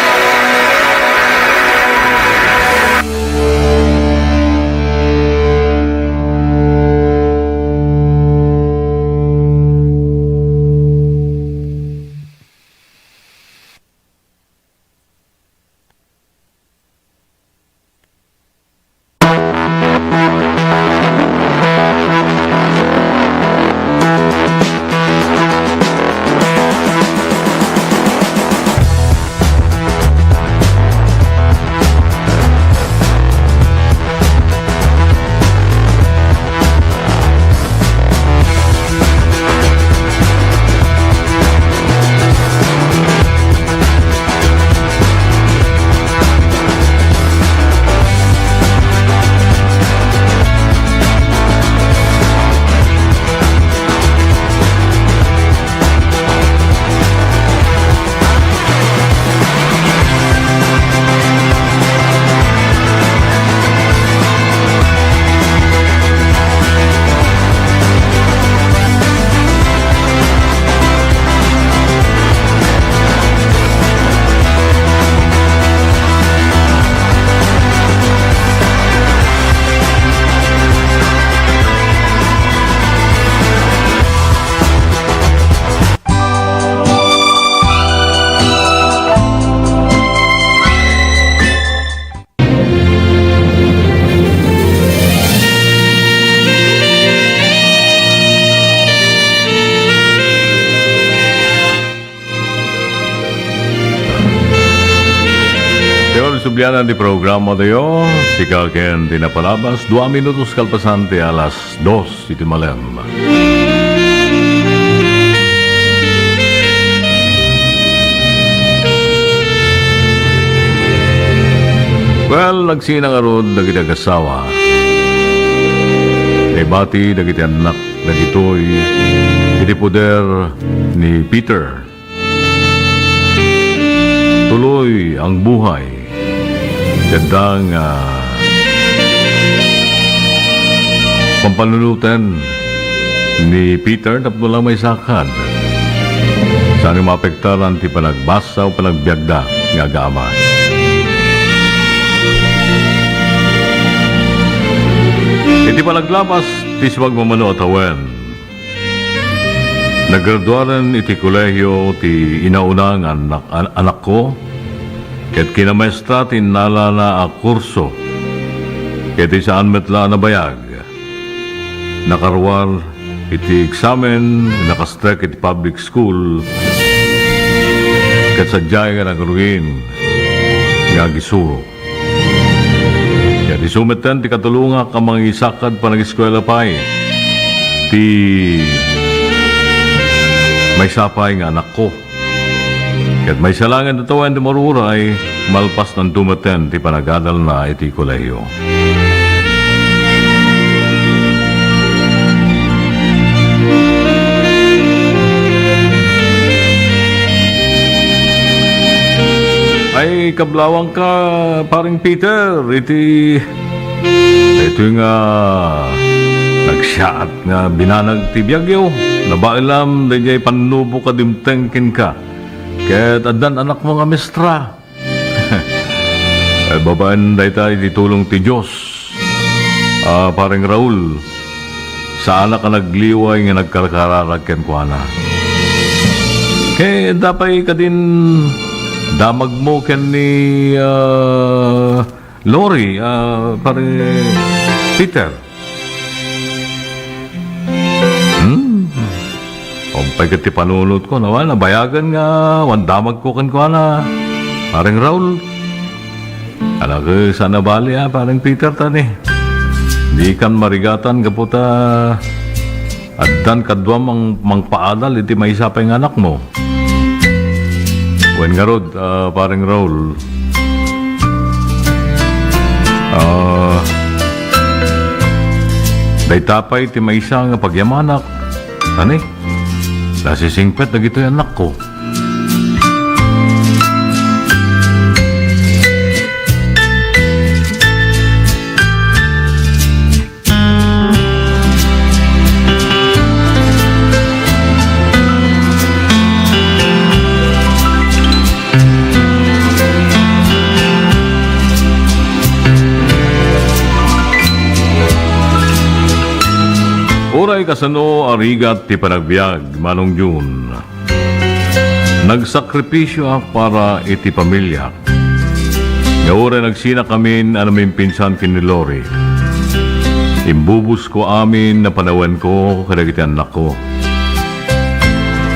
Tayo, sublianan ti programa tayo. Sika ken ti napalabas, dua minutos kalpasan ti alas dos iti malem. Well, nagsina ngarud dagiti agassawa. Naibati dagiti annak dagitoy iti poder ni Peter. Tuloy ang buhay. Ket adda nga pampanunoten ni Peter tapno la maisakad. Saan nga maapektaran ti panagbasa o panagbiagda nga agama. Iti panaglapas ti sumagmamano a tawen, naggraduaren iti kolehio ti inauna nga anak-, an-, anakko, ket kinamaestra ti innalana a kurso, ket iti saan met la a nabayag, nakaruar iti eksamen, nakastek iti public school, ket sadiay nga nagruin nga agisuro. Ket isu metten ti katulongak a mangisakad panageskuela pay ti maysa pay nga anakko. Ket maysa laeng a tawen ti maruray, malpasnanto metten ti panagadalna iti kolehio. Ay, kablawangka, Paring Peter, iti, iti nga nagsiaat nga binanag ti biagyo. Nabaelam daydiay pannubo a dimteng kenka. Ket addan anakmo nga mestra. Eh, babaen dayta iti tulong ti Dios, ah, Paring Raul, saanak a nagliway nga nagkarkararag kenkuana. Ket adda pay kadin damagmo ken ni, ah, Lori, ah, Paring Peter. Hmm. Umpay ket ti panunotko, nawa, nabayagen nga awan damagko kenkuana, Paring Raul. Anak, eh, saan a bali, ah, Paring Peter, ta ni. Dikan marigatan gapu ta addan kaduam mang-, mangpaadal iti maysa pay nga anakmo. Wen ngarud, ah, Paring Raul, ah, dayta pay ti maysa nga pagyamanak, ani? Nasisingpet dagitoy annakko. Uray kasano a rigat ti panagbiag, Manong Jun. Nagsakripisioak para iti pamiliak. Nga uray nagsinakamin a namimpinsan ken ni Lori, imbubusko amin a panawenko kadagiti annakko.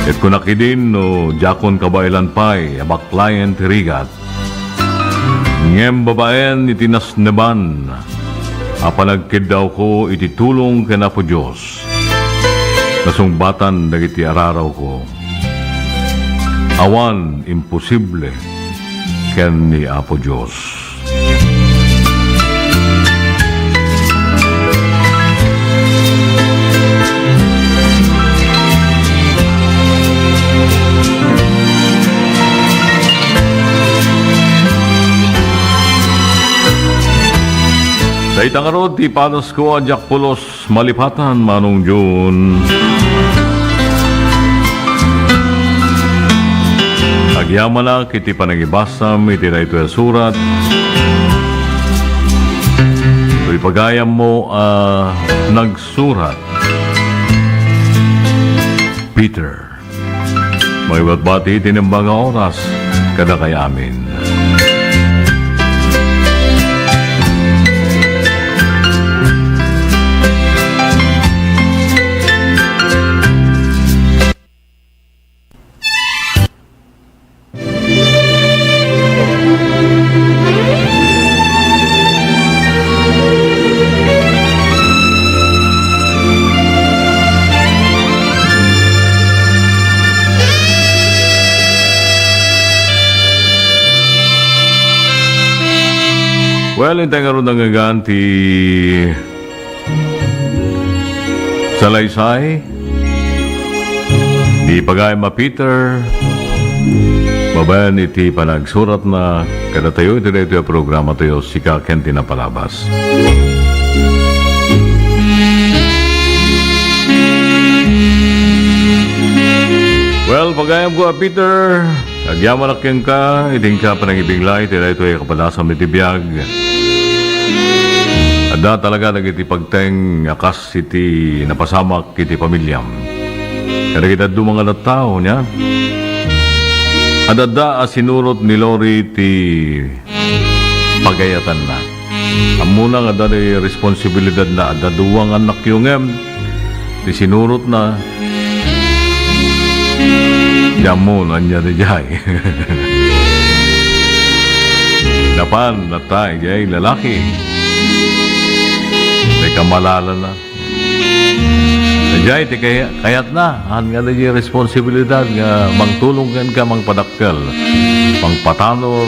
Ket kunak idin no diakon kabaelan pay a baklayen ti rigat, ngem babaen iti nasneban a panagkeddawko iti tulong ken Apo Dios, nasungbatan dagiti ararawko. Awan imposible ken ni Apo Dios. Dayta ngarud ti padasko a diak pulos malipatan, Manong Jun. Agyamanak iti panangibasam iti daytoy a surat. Toy pagayammo a nagsurat, Peter. Maibatbati ti naimbag a oras kadakay amin. Well, intay ngarud nangngegan ti salaysay ni pagayam a Peter, babaen iti panagsuratna kadatayo iti daytoy a programatayo, Sika ken ti Napalabas. Well, pagayamko a Peter, agyamanak kenka iti inka panangibinglay iti daytoy a kapadasam iti biag. Adda talaga dagiti pagteng a kas iti napasamak iti pamiliam. Kadagiti dadduma nga tattao, nia? Adda a sinurot ni Lori ti pagayatanna. Ammona nga adda ti responsibilidadna, adda dua nga annakyo ngem ti sinurotna, di ammo no ania daydiay. Napan, natta, idiay lalaki. Ti kamalalana. Daydiay ti kay-, kayatna, han nga daydiay responsibilidad nga mangtulong kenka, mangpadakkel, mangpatanor,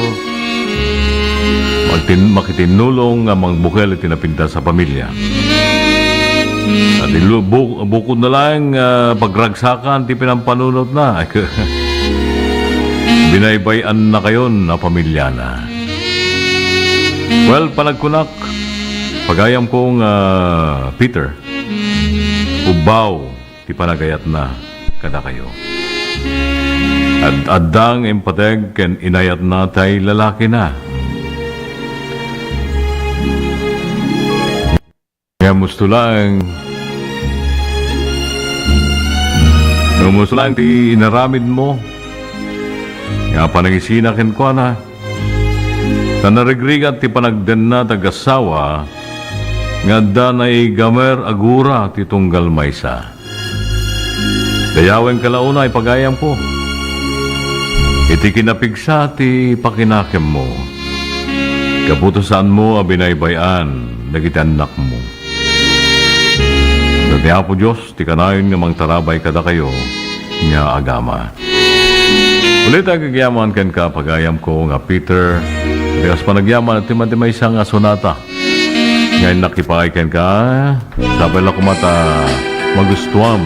magtin-, makitinnulong nga mangbukel iti napintas a pamilia. Iti lu-, bu-, bukod na laeng, ah, pagragsakan ti pinampanunotna, binaybay-annakayon a pamiliana. Well, panagkunak, pagayamko nga Peter, ubbaw ti panagayatna kadakayo. Ad-, adda nga impateg ken inayatna tay lalakina. Nga musto laeng, nga musto laeng ti inaramidmo nga panangisina kenkuana, ta narigrigat ti panagdenna ti agassawa nga adda naigamer a gura ti tunggal maysa. Dayawenka la unay, pagayamko, iti kinapigsa ti pakinakemmo, gapu ta saanmo a binaybay-an dagiti annakmo. Ta ni Apo Dios ti kanayon nga mangtarabay kadakayo nga agama. Ulit, agyaman kenka, pagayamko nga Peter, iti kas panagyaman ti madi maysa nga sonata nga innak ipaay kenka, sapay la koma ta magustuam.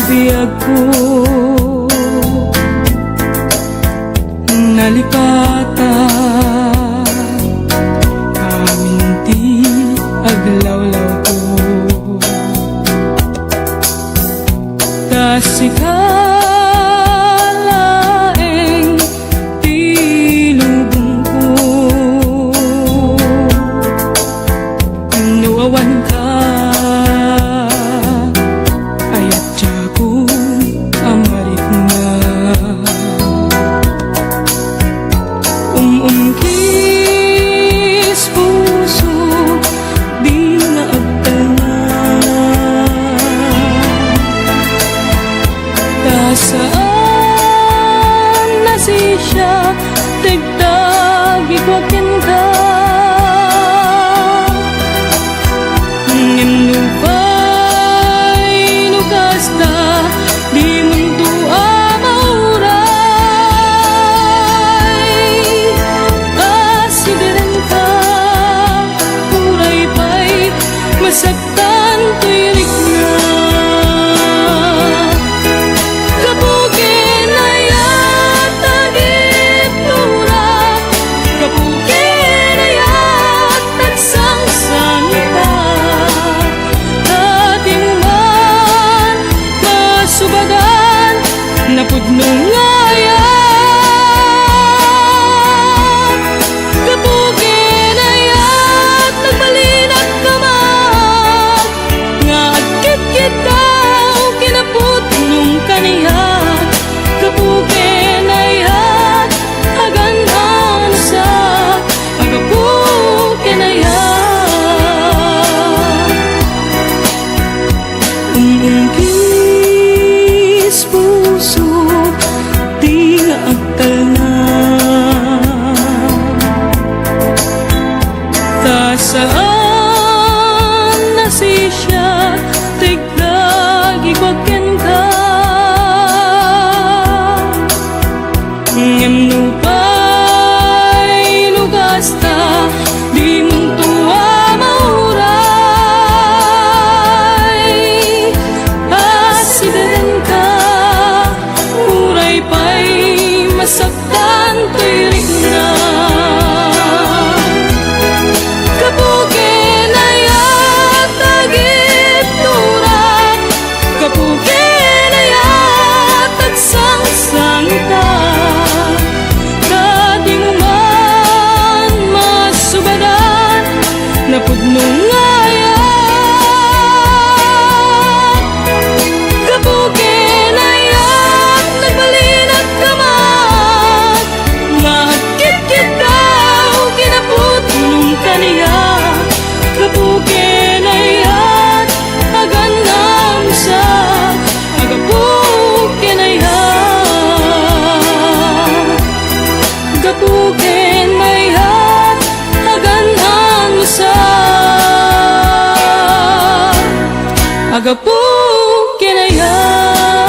biagko. Nalipatan amin ti aglawlawko. Ta sika laeng ti lubongko. No awan ka, ay adda ko a marikna. Um-umkis puso, di nga agtalna. Ta saan nasisiak ti agtagikuak kenka. Ngem nupay no kasta, dimonto a mauray. Asiderenka, uray pay masak- tan toy rikna. Gapu ken ayat agipnora, gapu ken ayat agsangsangita, ta dimo man masubagan napudno nga ayat. Gapu ken ayat nagbalinat koma, nga agkitkitaw kinapudnong kaniak. Gapu ken ayat agan-anusak, a gapu ken ayat. Um-umkis puso, di nga agtalna. Ta saan nasisiak ti agtagikuak kenka. Ngem nupay no kasta, dimonto a mauray. Asiderenka, uray pay masaktan toy rikna. Gapu ken ayat agipnora, gapu ken ayat agsangsangita, ta dimo man masubagan napudno nga ayat. Gapu ken ayat nagbalinat koma, nga agkitkitaw kinapudnong kaniak. Gapu ken ayat agan-anusak, a gapu ken ayat. Gapu ken ayat agan-anusak, a gapu ken ayat.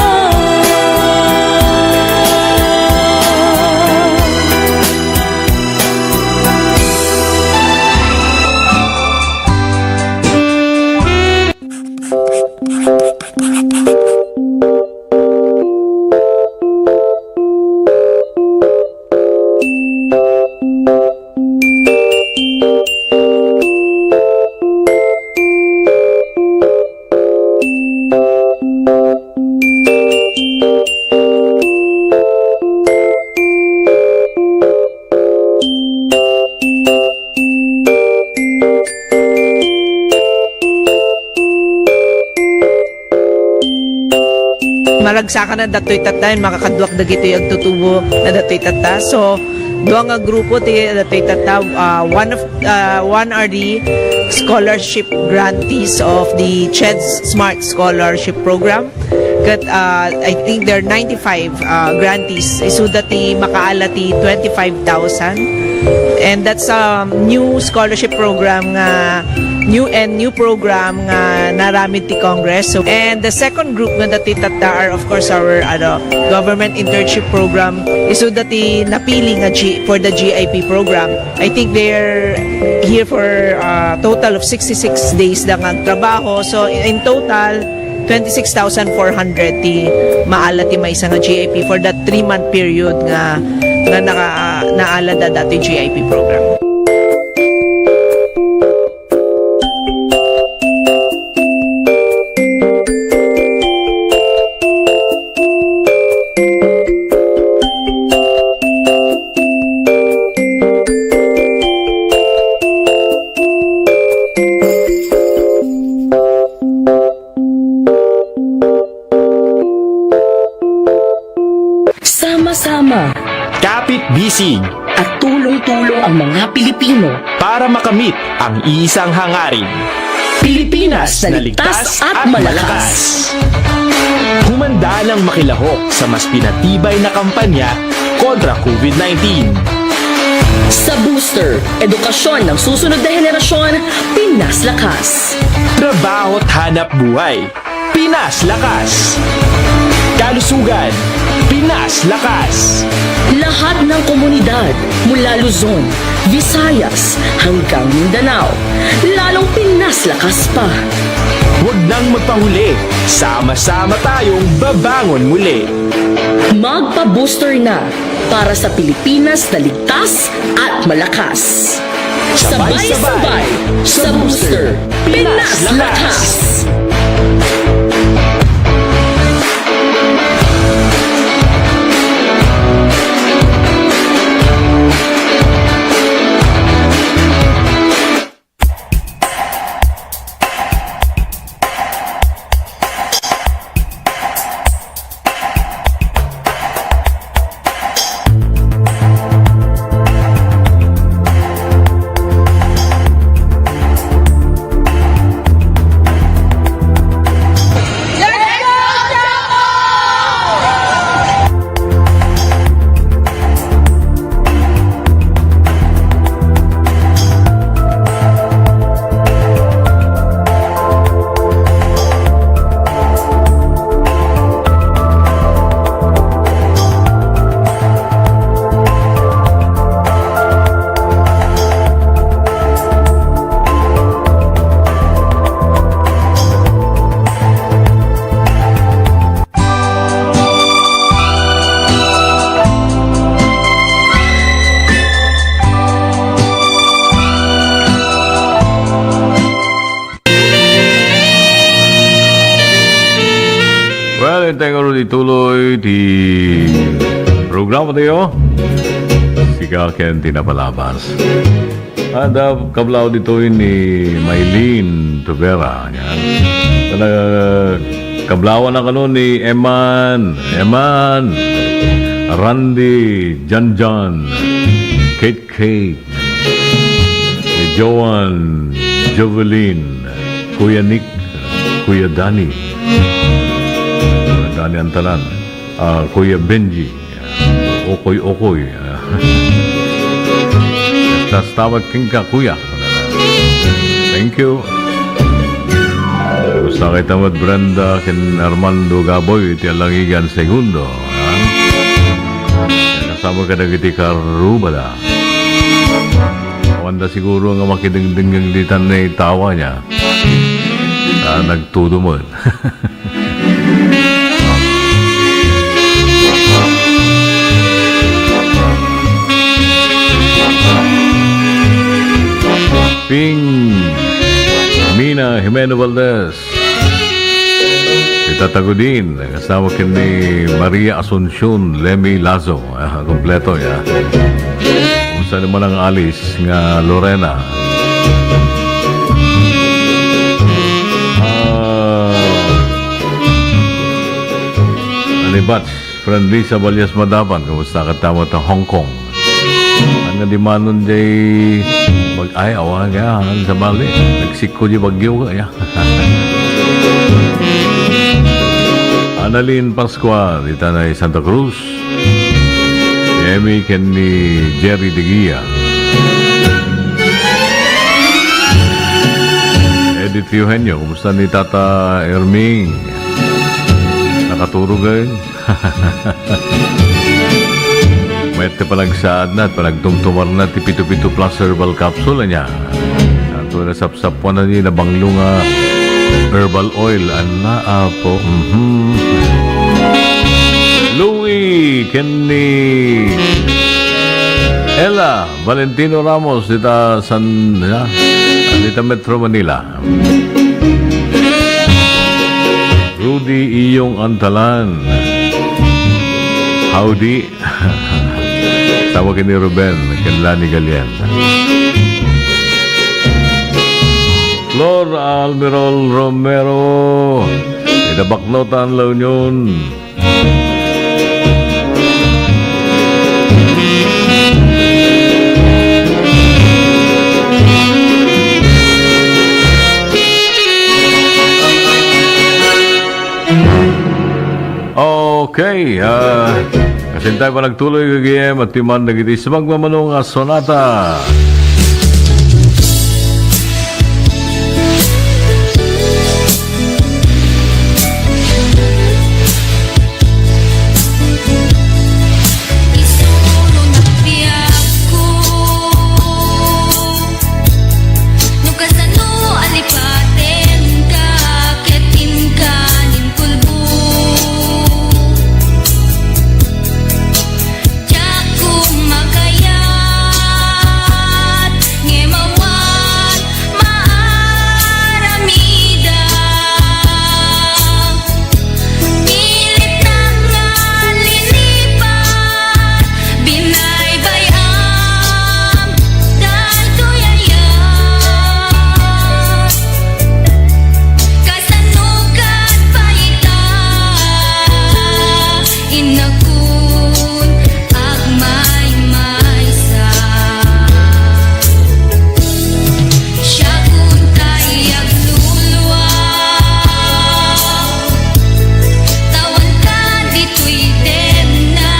Malagsakan a datoy tatta, makakaduak dagitoy agtutubo a datoy tatta. So, dua nga grupo ti datoy tatta, ah, one of, ah, one are the scholarship grantees of the CHED Smart Scholarship Program. Ket, ah, I think there are ninety-five, ah, grantees. Isuda ti makaala ti twenty-five thousand. And that's a new scholarship program nga new and new program nga naaramid ti Congress. So, and the second group nga datoy tatta are, of course, our, ano, government internship program. Isuda ti napili nga G-, for the G I P program. I think they're here for, uh, total of sixty-six days da nga agtrabaho. So, in total, twenty-six thousand four hundred ti maala ti maysa nga G I P for that three-month period nga, nga naka-, naalada dati G I P program. Sama-sama. Kapit-bisig. At tulong-tulong ang mga Pilipino. Para makamit ang isang hangarin. Pilipinas na ligtas at malakas. Humanda nang makilahok sa mas pinatibay na kampanya kontra COVID nineteen. Sa Booster, edukasyon ng susunod na henerasyon, Pinas Lakas. Trabaho at hanap buhay, Pinas Lakas. Kalusugan, Pinas Lakas. Lahat ng komunidad, mula Luzon, Visayas, hanggang Mindanao, lalong Pinas Lakas pa. Huwag nang magpahuli. Sama-sama tayong babangon muli. Magpa-booster na para sa Pilipinas na ligtas at malakas. Sabay-sabay sa Booster, Pinas Lakas! Well, intay nga ituloy ti programa tayo. Sika ken ti napalabas. Adda kablaaw ditoy ni Mylene Tubera. Yan. Kana, kablaawan na kano ni Eman. Eman. Randy, Janjan, Kate Kate, ni Joan, Jovelyn, Kuya Nick, Kuya Danny, Kuya Danny Antalan, ah, Kuya Benji, Okoy Okoy, ah. Tastawag kenka, Kuya. Thank you. Kumusta kay tamad Brenda ken Armando Gaboy iti Alangigan Segundo, ha? Kasama kadagiti karrubada. Awanda siguro nga makidengdengngeg ditan nga tawa niya. Ah, nagtudo mo. Ping Mina Jimeno Valdez. Ita Tagudin, kasama ken ni Maria Asuncion Lemi Lazo. Ah, kompleto, ya. Kumusta naman ang alis nga Lorena? Ah, Anibats, friendly sa Balyas Madapan. Kumusta ka tama ta Hong Kong? Ang nadimanon jay bag-, ay, awa nga, ang sabali. Mexico di bagyo ka, ya. Annalyn Pascual, itanay Santa Cruz. Emmy ken ni Jerry De Guia. Edith Eugenio, kumusta ni Tata Erming? Nakaturog ay? Mayat ti panagsaad na, panagtumtumar na, ti pito-pito plus herbal capsule, anya. Ato na sapsapuan na ni nabanglo nga Herbal oil, anna, apo. Mhm. Louie, ken ni Ella Valentino Ramos, dita San, ya, dita Metro Manila. Rudy Iyong Antalan. Howdy. Tawag ni Ruben, ken Lani Galian. Flor Almirol Romero, ida Baknotan, La Union. Okay, ah, kasintay pa nagtuloy gagayem at timan dagiti sumagmamano nga sonata. Isuro na biagko no kasano a lipatenka ket inka nin kulbo. Diak makayat ngem awan maaramida. Pilitnak nga linipat, binaybay-am daytoy aya. Kasano ket pay ita, innakon agmaymaysa. Siakon tay agluluam, tawanka ditoy dennak.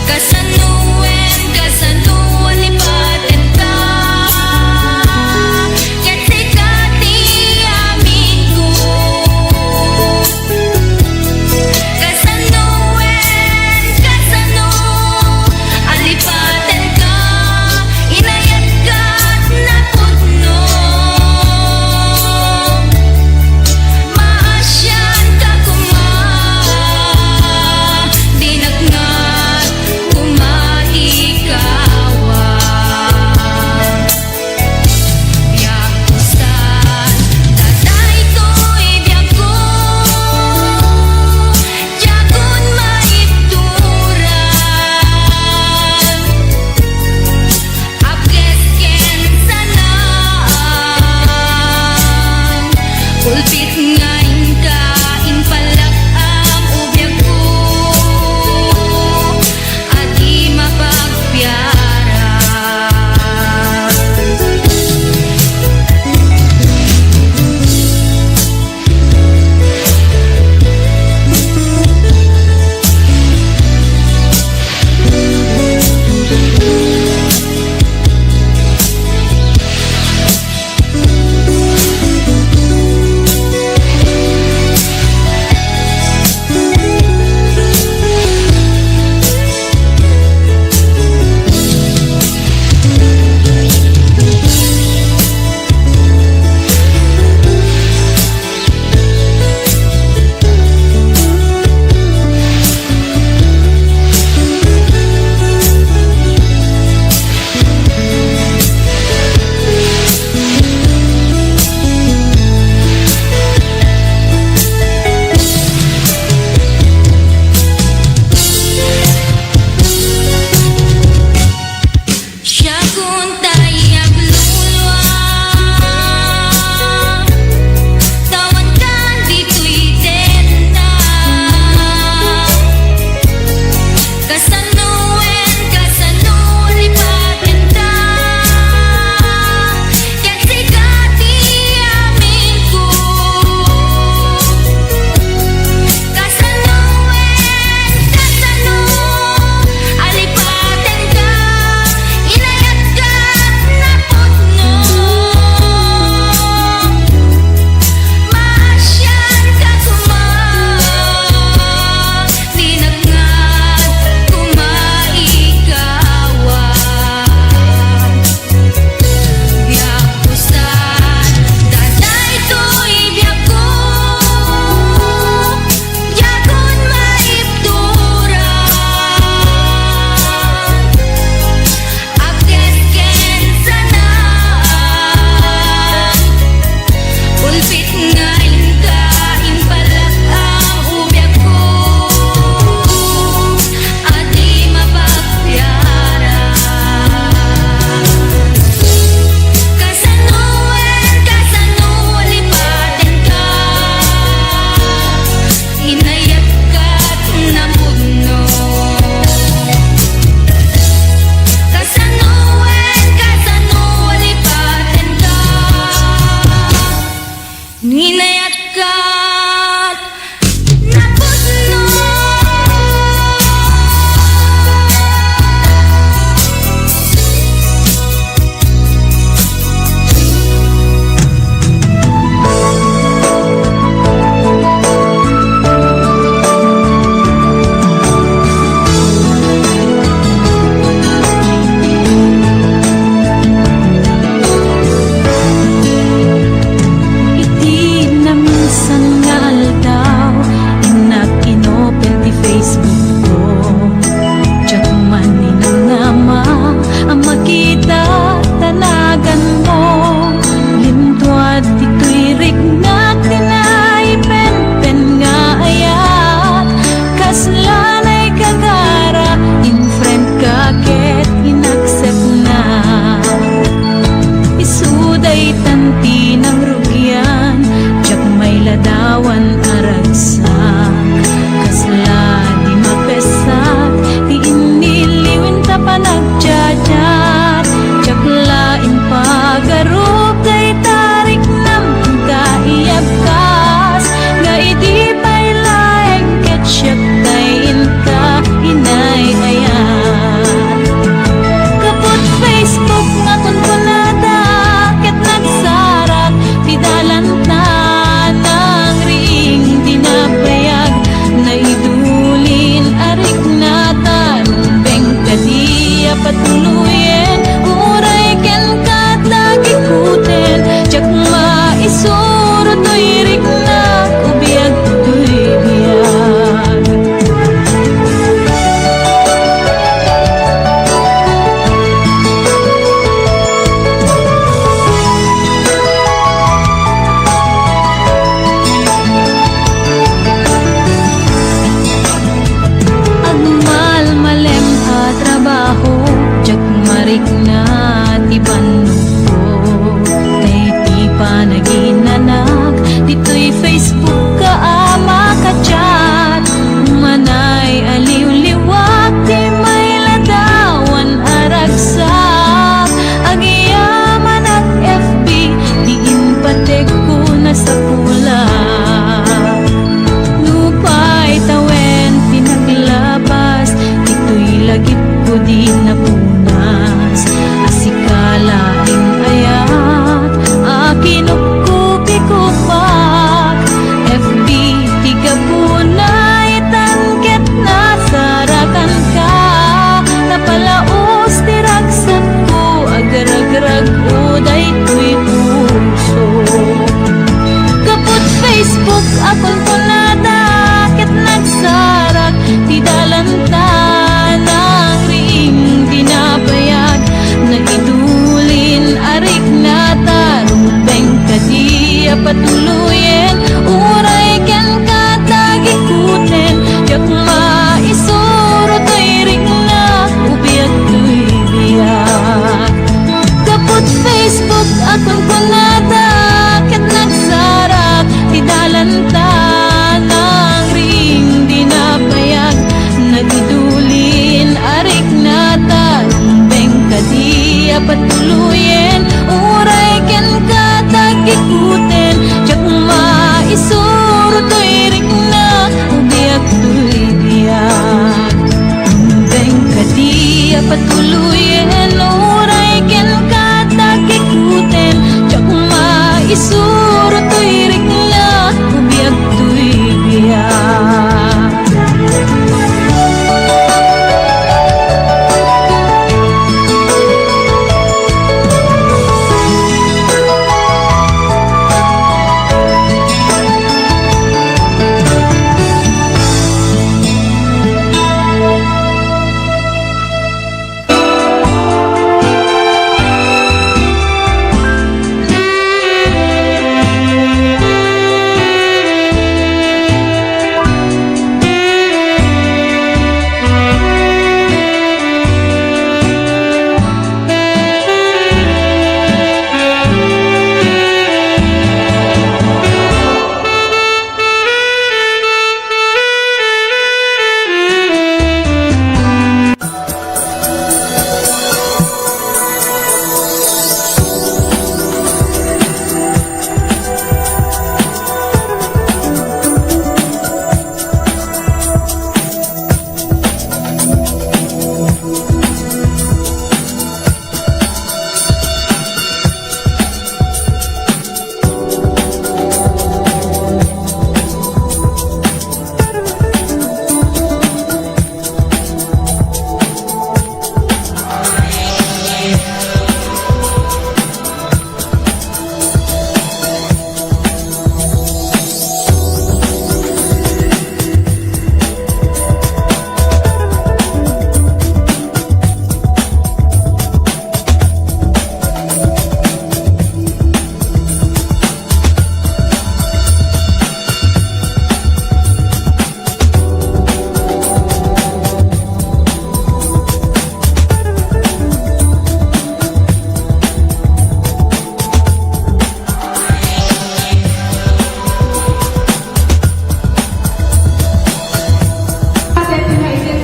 Kasano wen, kasano a lipatenka, ket sika ti aminko. Kasano wen, kasano a lipatenka, inayatkat napudno. Maasianka koma, dinak ngarud koma ikawan. Biagko sa, ta daytoy biagko, diakon maibturan. Apges ken sanaan, ulpit nga inka impalak-am, o biagko a di mapagpiara. Siakon tay agluluam, tawanka ditoy dennak. Kasano wen, kasano a lipatenta, ket sika ti aminko. Kasano wen, kasano a lipatenta, inayatkan Patuloyen, uray kenka tagikuten, diak maisuro toy rikna, ubiag toy biag. Gapu iti Facebook a kunkunada, ket nagsarak ti dalanta, nangrin di nabayag, nagidulin a riknata, imbeng kadi a patuloyen, uray kenka tagikuten, diak maisuro toy rikna, ubiag toy biag. Imbeng kadi a patuloyen, uray kenka tagikuten, diak maisuro toy rikna, ubiag toy biag.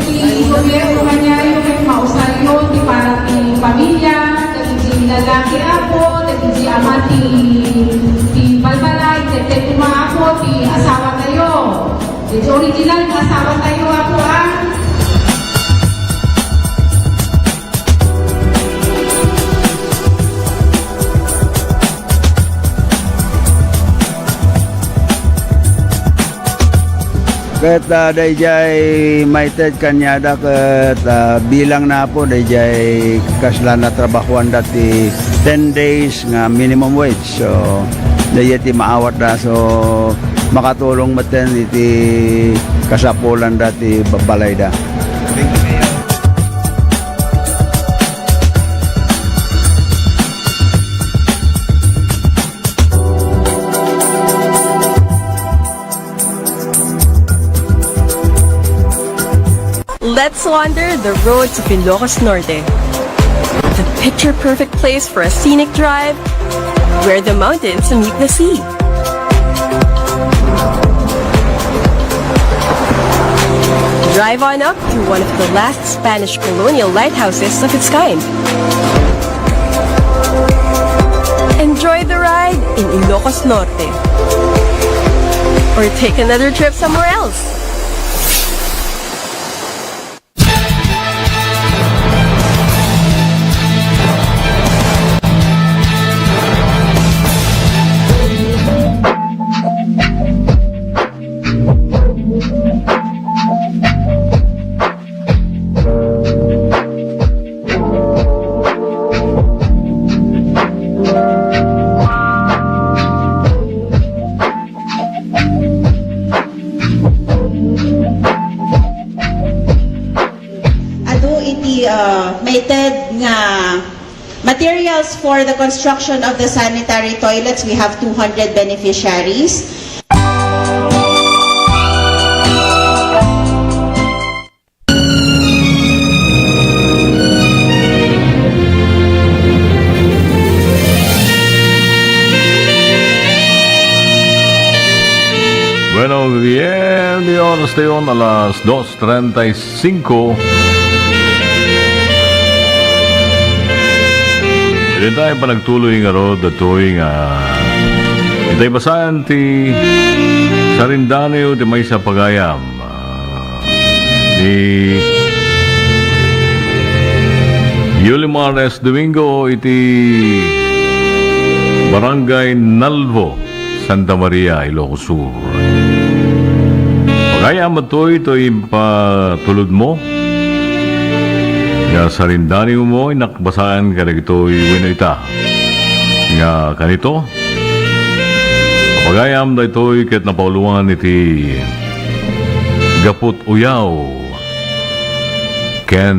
Ti gobierno kaniayo ket mausayo ti para ti pamilya, dagiti lalaki, apo, dagiti ama ti, ti balbalay, ket ti apo ti asawatayo. Iti original nga asawatayo, apo, a. Ket, ah, daydiay maited kaniada ket, ah, bilang na, apo, daydiay kasla natrabahoanda ti ten days nga minimum wage. So, daydiay ti maawatda. So, makatulong metten iti kasapulanda ti ba-, balayda. Let's wander the roads of Ilocos Norte, the picture-perfect place for a scenic drive where the mountains meet the sea. Drive on up to one of the last Spanish colonial lighthouses of its kind. Enjoy the ride in Ilocos Norte. Or take another trip somewhere else. Adu iti, ah, maited nga Materials for the construction of the sanitary toilets, we have two hundred beneficiaries. Bueno, bien, di oras tayo, alas dos treinta y cinco. Iti tayo panagtuloy nga rod, datoy nga itay basaen ti sarindaniw ti maysa pagayam, ah, ni Yulimar S. Domingo iti Barangay Nalvo, Santa Maria, Ilocos Sur. Pagayam, datoy toy impatulodmo nga sarindaniwmo, inakbasaen kadagitoy wenno ita nga kanito. Pagayam, daytoy ket napauluan iti Gaput Uyaw ken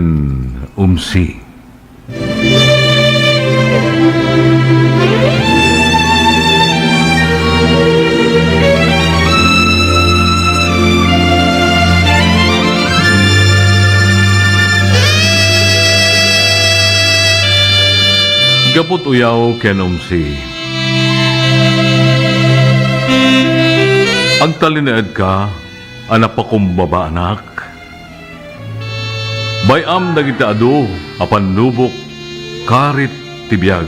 Umsi. Gaput Uyaw ken Umsi. Agtalinaedka a napakumbabaanak. Bay-am dagiti adu a pannubok karit ti biag.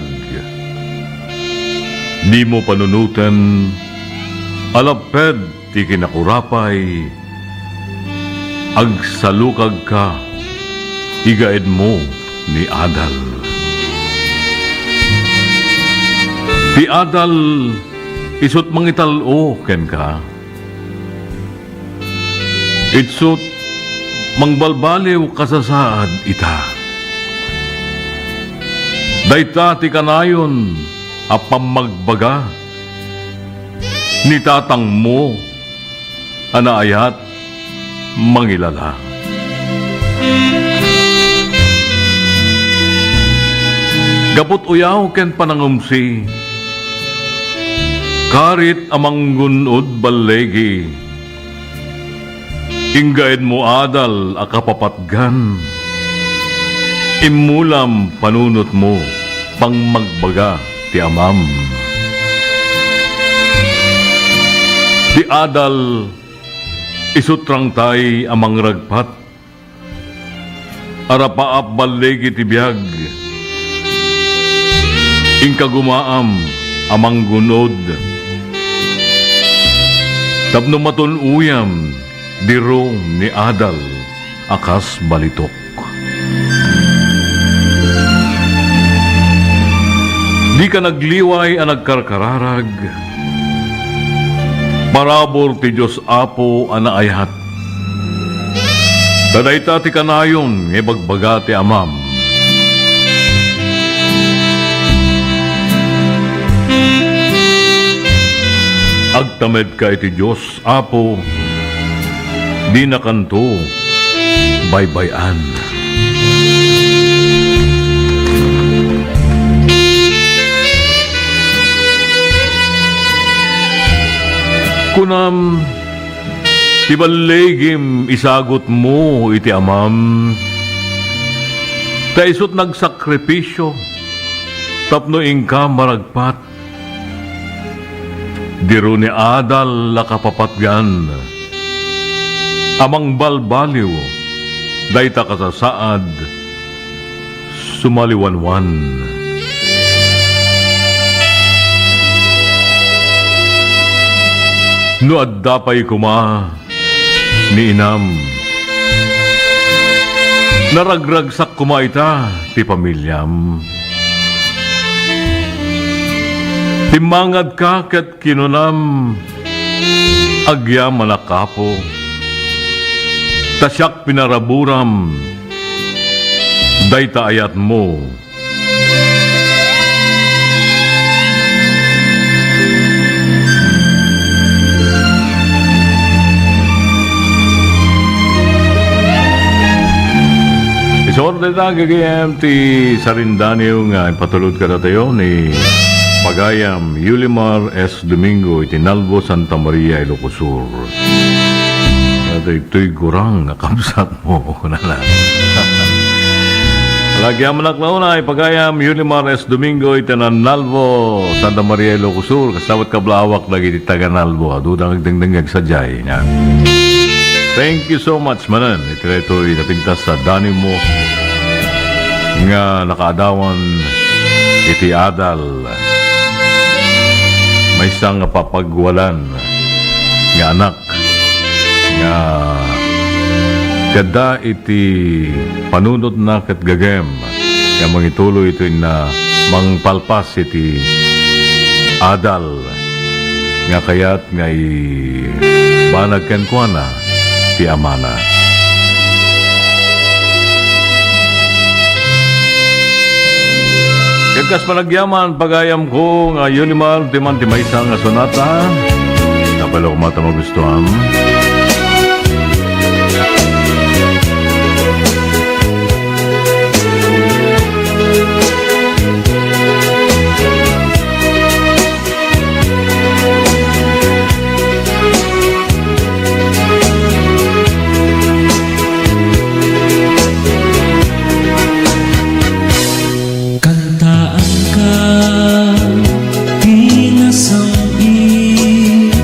Dimo panunoten a lapped ti kinakurapay, agsalukagka igaedmo ni adal. Ti adal isut' mangital-o kenka. Itsut, mangbalbaliw kasasaad ita. Dayta ti kanayon a pammagbaga ni tatangmo a naayat mangilala. Gaput uyaw ken panangumsi, karit a manggun-od balligi, inggaedmo adal a kapapatgan, immulam panunotmo, pangmagbaga ti amam. Ti adal, isutrangtay a mangragpat, arapaap balligi ti biag, inkagumaam a manggun-od, tapno matun-oyam diro ni adal a kas balitok. Dika nagliway a nagkarkararag, parabur ti Dios Apo a naayat. Ta dayta ti kanayon nga ibagbaga ti amam. Agtamedka iti Dios, Apo, dinakanto baybay-an. Kunam, ti balligim isagutmo iti amam, ta isut' nagsakripisio tapno inka maragpat. Diro ni adal a kapapatgan a mangbalbaliw dayta kasasaad sumaliwanwan. No adda pay koma ni inam, naragragsak koma ita ti pamiliam. Timmangadka ket kinunam, "Agyamanak, Apo, ta siak pinaraburam dayta ayatmo." Isor Ita gagayam ti sarindaniw nga impatulod kadatayo ni Pagayam Yulimar S. Domingo iti Nalbo, Santa Maria, Ilocos Sur. Daytoy gurang nga kabsat mo, kunana. Agyamanak la unay, Pagayam Yulimar S. Domingo iti Nalbo, Santa Maria, Ilocos Sur. Kasdawat kablawak dagiti taga Nalbo. Adu dagdengdeng nga agsadiay, nia. Thank you so much manen iti daytoy napintas a danimo nga nakaadawan iti adal. Maysa nga papagwalan nga anak nga adda iti panunotna ket gagem nga mangituloy iti na mangpalpas iti adal nga kayat nga ibanag kenkuana ti amana. Ket kas panagyaman, pagayamko nga Yulimar, ti man ti maysa nga sonata. Napalok mata magustuhan. Kantaanka ti nasam-it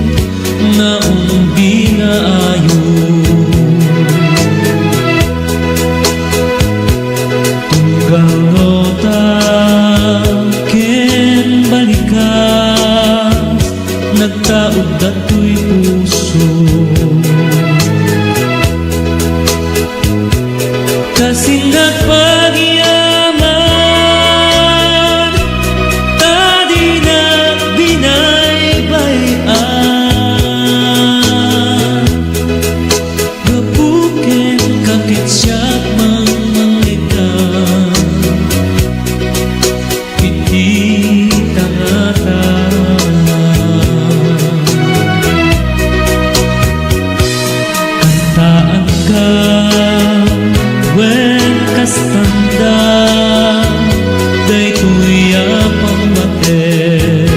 nga umbinaayo. Tunggal nota ken balikas, nagtaud datoy puso. Kasinna pagyaman, ta dinak binaybay-an. Gapu kenka ket siak mangngegda iti tangata. Kantaanka wen kastanda daytoy a pammaten.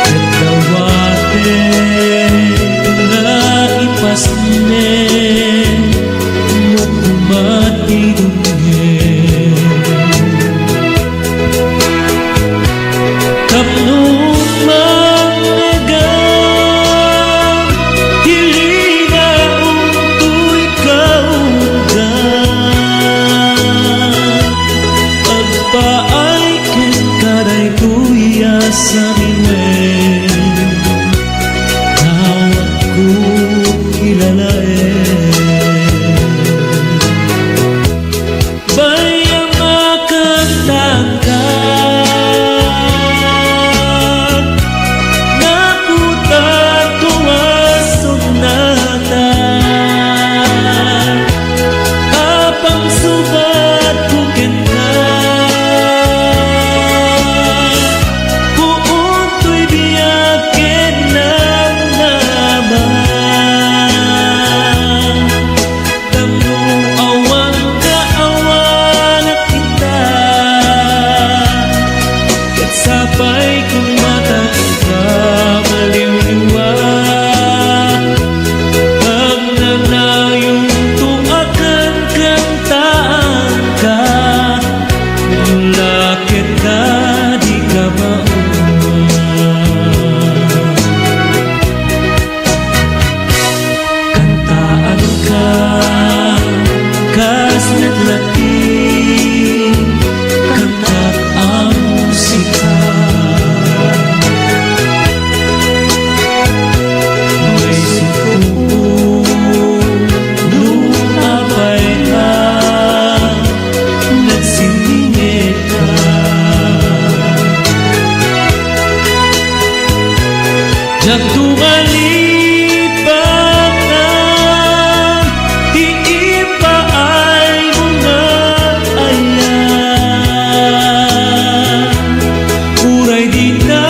Ket dawaten nga ipasnek mo koma ti dumngeg. Tapno mangngegam ti linaom toy kaunggan. Agpaay kenka daytoy a samiwen, awatko ilalaed. Bayam a kantaanka, gapu ta tua sonata a pangsubatko kenka. Puon toy biag ken namnama. Tapno awan kaawanak ita, ket sapay kung matangka maliwliwa. Agnanayon to a kankantaanka, no la ket ta dika mauma. Kantaanka kas met la ti kantak a musika. Maisuppo no apay a nagsinningedka. Diak tumalipatan ti ipaaymo nga ayan. Uray dita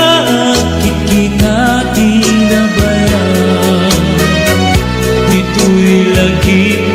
agkitkita ti nabayan, ditoy lagip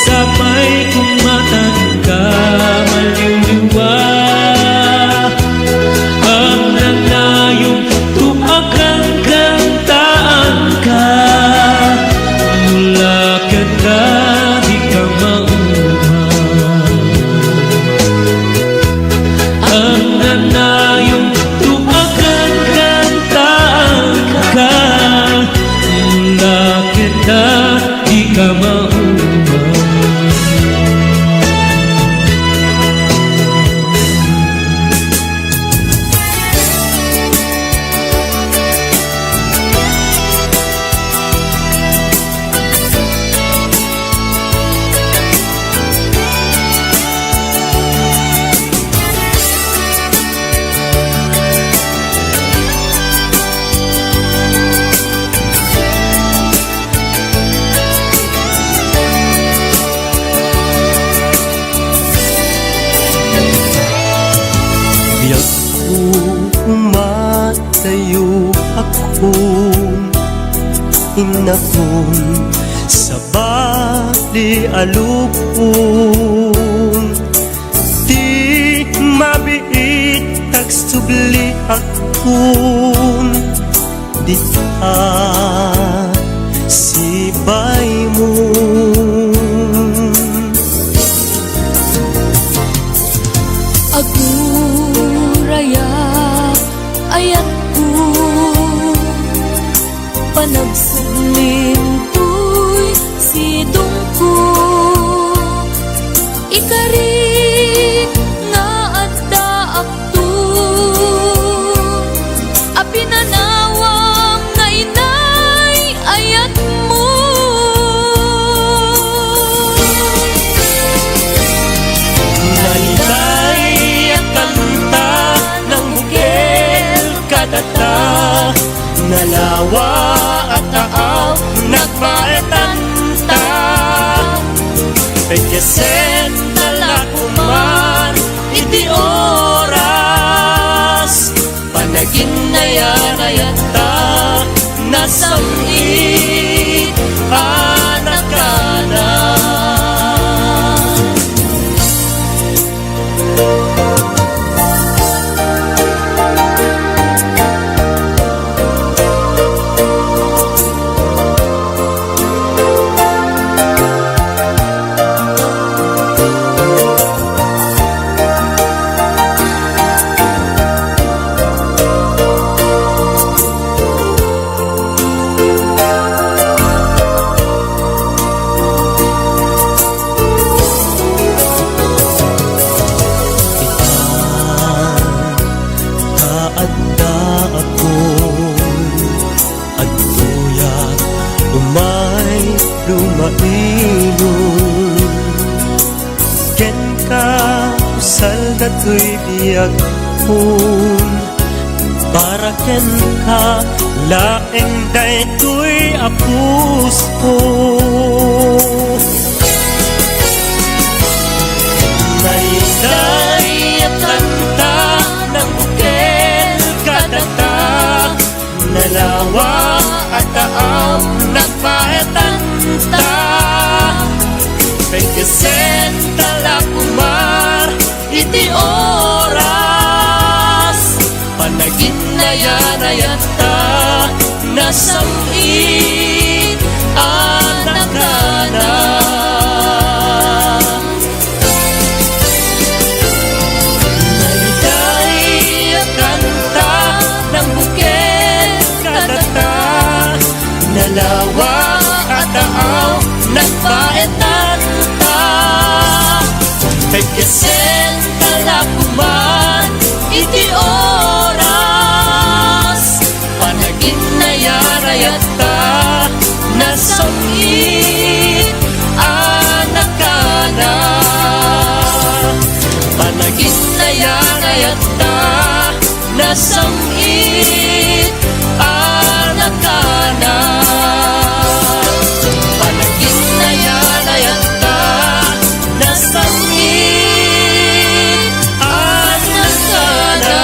Apay, kung matangka maliwliwa, ang nanayong tuagan kantaanka, mula ken ta di ka mauma. Ang nanayong tuagan kantaanka, mula ken ta di ka mauma. Biagko, umadayo akon, innakon, sabali a lupon. Ti mabiit agsubli akon, dita sibaymon. Agurayak, ayatko, panagsublim toy sidongko. Ikarik nga addaakto, a pinanawam nga inay ayatmo. Nainay a kanta, nangbukel kadata, nalawa a taaw, nagpaetanta. Pagkasenta la koman iti oras, panaginnayan-ayatta, nasam-it a nakana. Ita, ta addaakon, agtoyak, umay lumaingon. Kenka, usal datoy biagkon, para kenka laeng daytoy a pusko. Naiday a kanta, nangbukel kadata, nalawa a taaw, nagpaetanta. Pagkasenta la koman iti oras, panaginnayan-ayatta, nasam-it a nakana. Naiday a kanta, nangbukel kadata, nalawa a taaw, nagpaetanta. Pagkasenta la koman iti oras, panaginnayan-ayatta, nasam-it a nakana. Panaginnayan-ayatta, nasam-it a nakana. Panaginnayan-ayatta, nasam-it a nakana.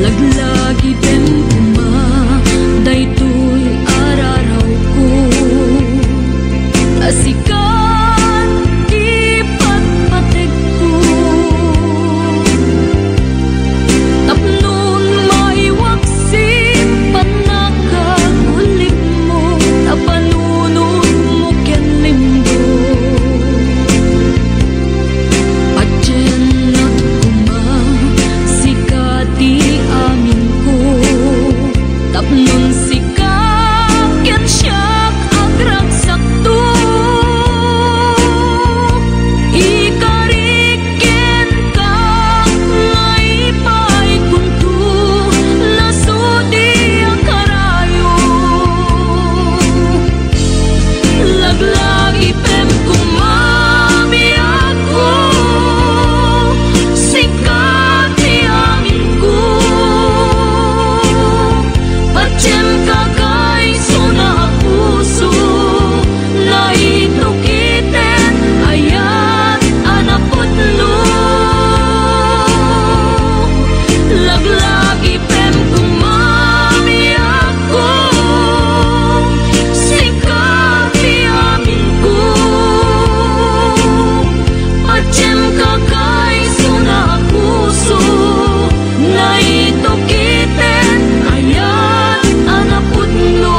Laglagipem koma daytoy a rarawko, a sikan ti patpategko. Tapnon maiwak si pannakakulipmo, a panunotmo ken limdo. Patiennak koma, sika ti aminko, tapnon sika ken siak agragsakto. Ikarik kenka nga ipaykonto, nasudi a karayo. Laglagipem koma, biagko, sika ti aminko. Patiemka kayso na a puso, naitukiten, ayat a napudno. Laglagipem koma, biagko, sika ti aminko. Patiemka kayso na a puso, naitukiten, ayat a napudno.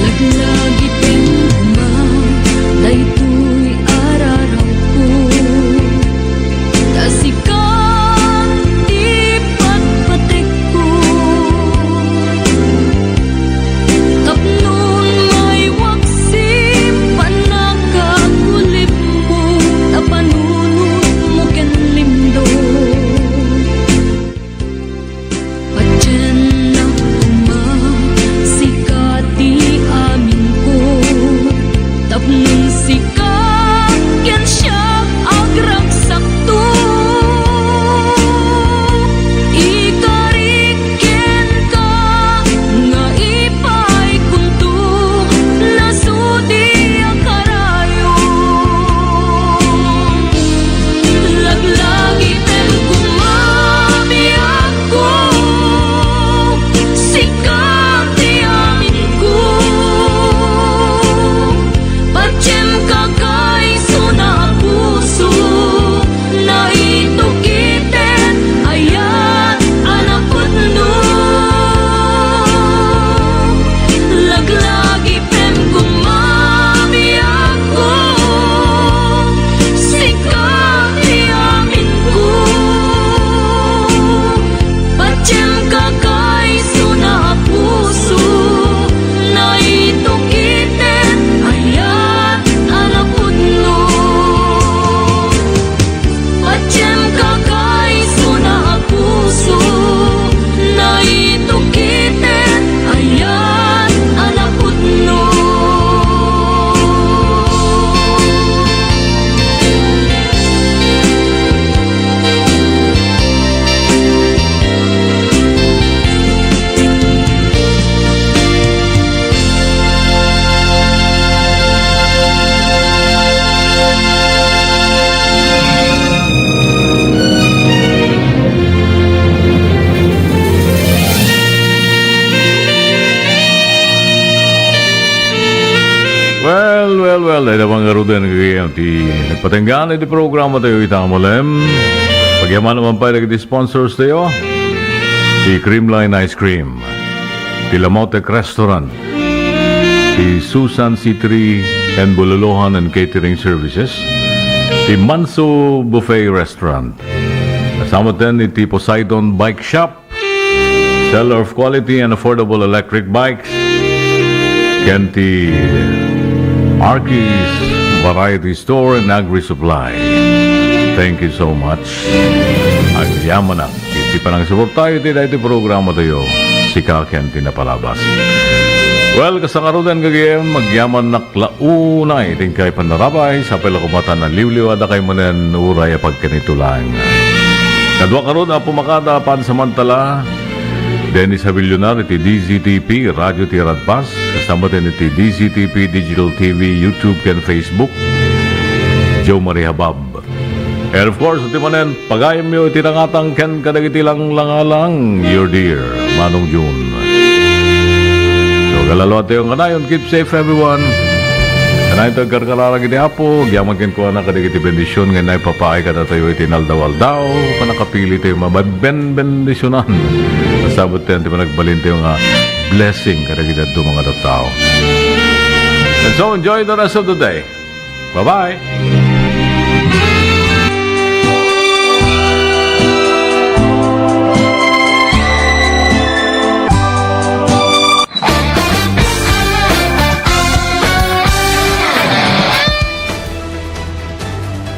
Laglagipem koma daytoy a rarawko, ta sikan ti patpategko. Tapnon maiwak si pannakakulipmo, a panunotmo ken limdo. Patiennak koma, sika ti aminko, tapnon sika ken siak agragsakto. Ikarik kenka nga ipaykonto, nasudi a karayo. Laglagipem koma, biagko, sika ti aminko. Patiemka kayso na a puso, naitukiten, ayat a napudno. Laglagipem koma, biagko, sika ti aminko. Patiemka kayso na a puso, naitukiten, ayat a napudno. Patiemka kayso na a puso, naitukiten, ayat a napudno. Well, well, well, dayta pay ngaruden gayam ti nagpatenggana iti programa tayo ita malem. Pagyaman naman pay dagiti sponsors tayo, ti Creamline Ice Cream, ti Lamote Restaurant, ti Susan C three and Bululuhan and Catering Services, ti Manso Buffet Restaurant. Kasama ten iti Poseidon Bike Shop, seller of quality and affordable electric bikes, ken ti Arky's Variety Store and Agri Supply. Thank you so much. Agyamanak iti panangsuportayo iti daytoy programa tayo, sika ken ti napalabas. Well, kasangarudan gagayem, agyamanak la unay iti inkay pannarabay, sapay la koma ta naliwliwada kay manen uray a pagkanito lang. Kadua karud a pumakada a pansamantala, Dennis Avillonar iti D Z T P, Radio Tiradpas, kasama ten iti D Z T P Digital T V, YouTube, ken Facebook, Joe Maria Habab. And of course, iti manen, pagayamyo iti nangatang ken kadagiti langlangalang, your dear Manong June. So, kalalo tayo nga nayon, keep safe everyone. Kanayon tayo agkarkararag iti Apo, agyaman kenkuana kadagiti bendisyon nga naipapaay kadatayo iti inaldaw-aldaw, panakapili tayo mabenbendisyonan. Masabot tayo ti panagbalin tayo nga blessing kadagiti dadduma nga tattao. And so, enjoy the rest of the day. Bye-bye!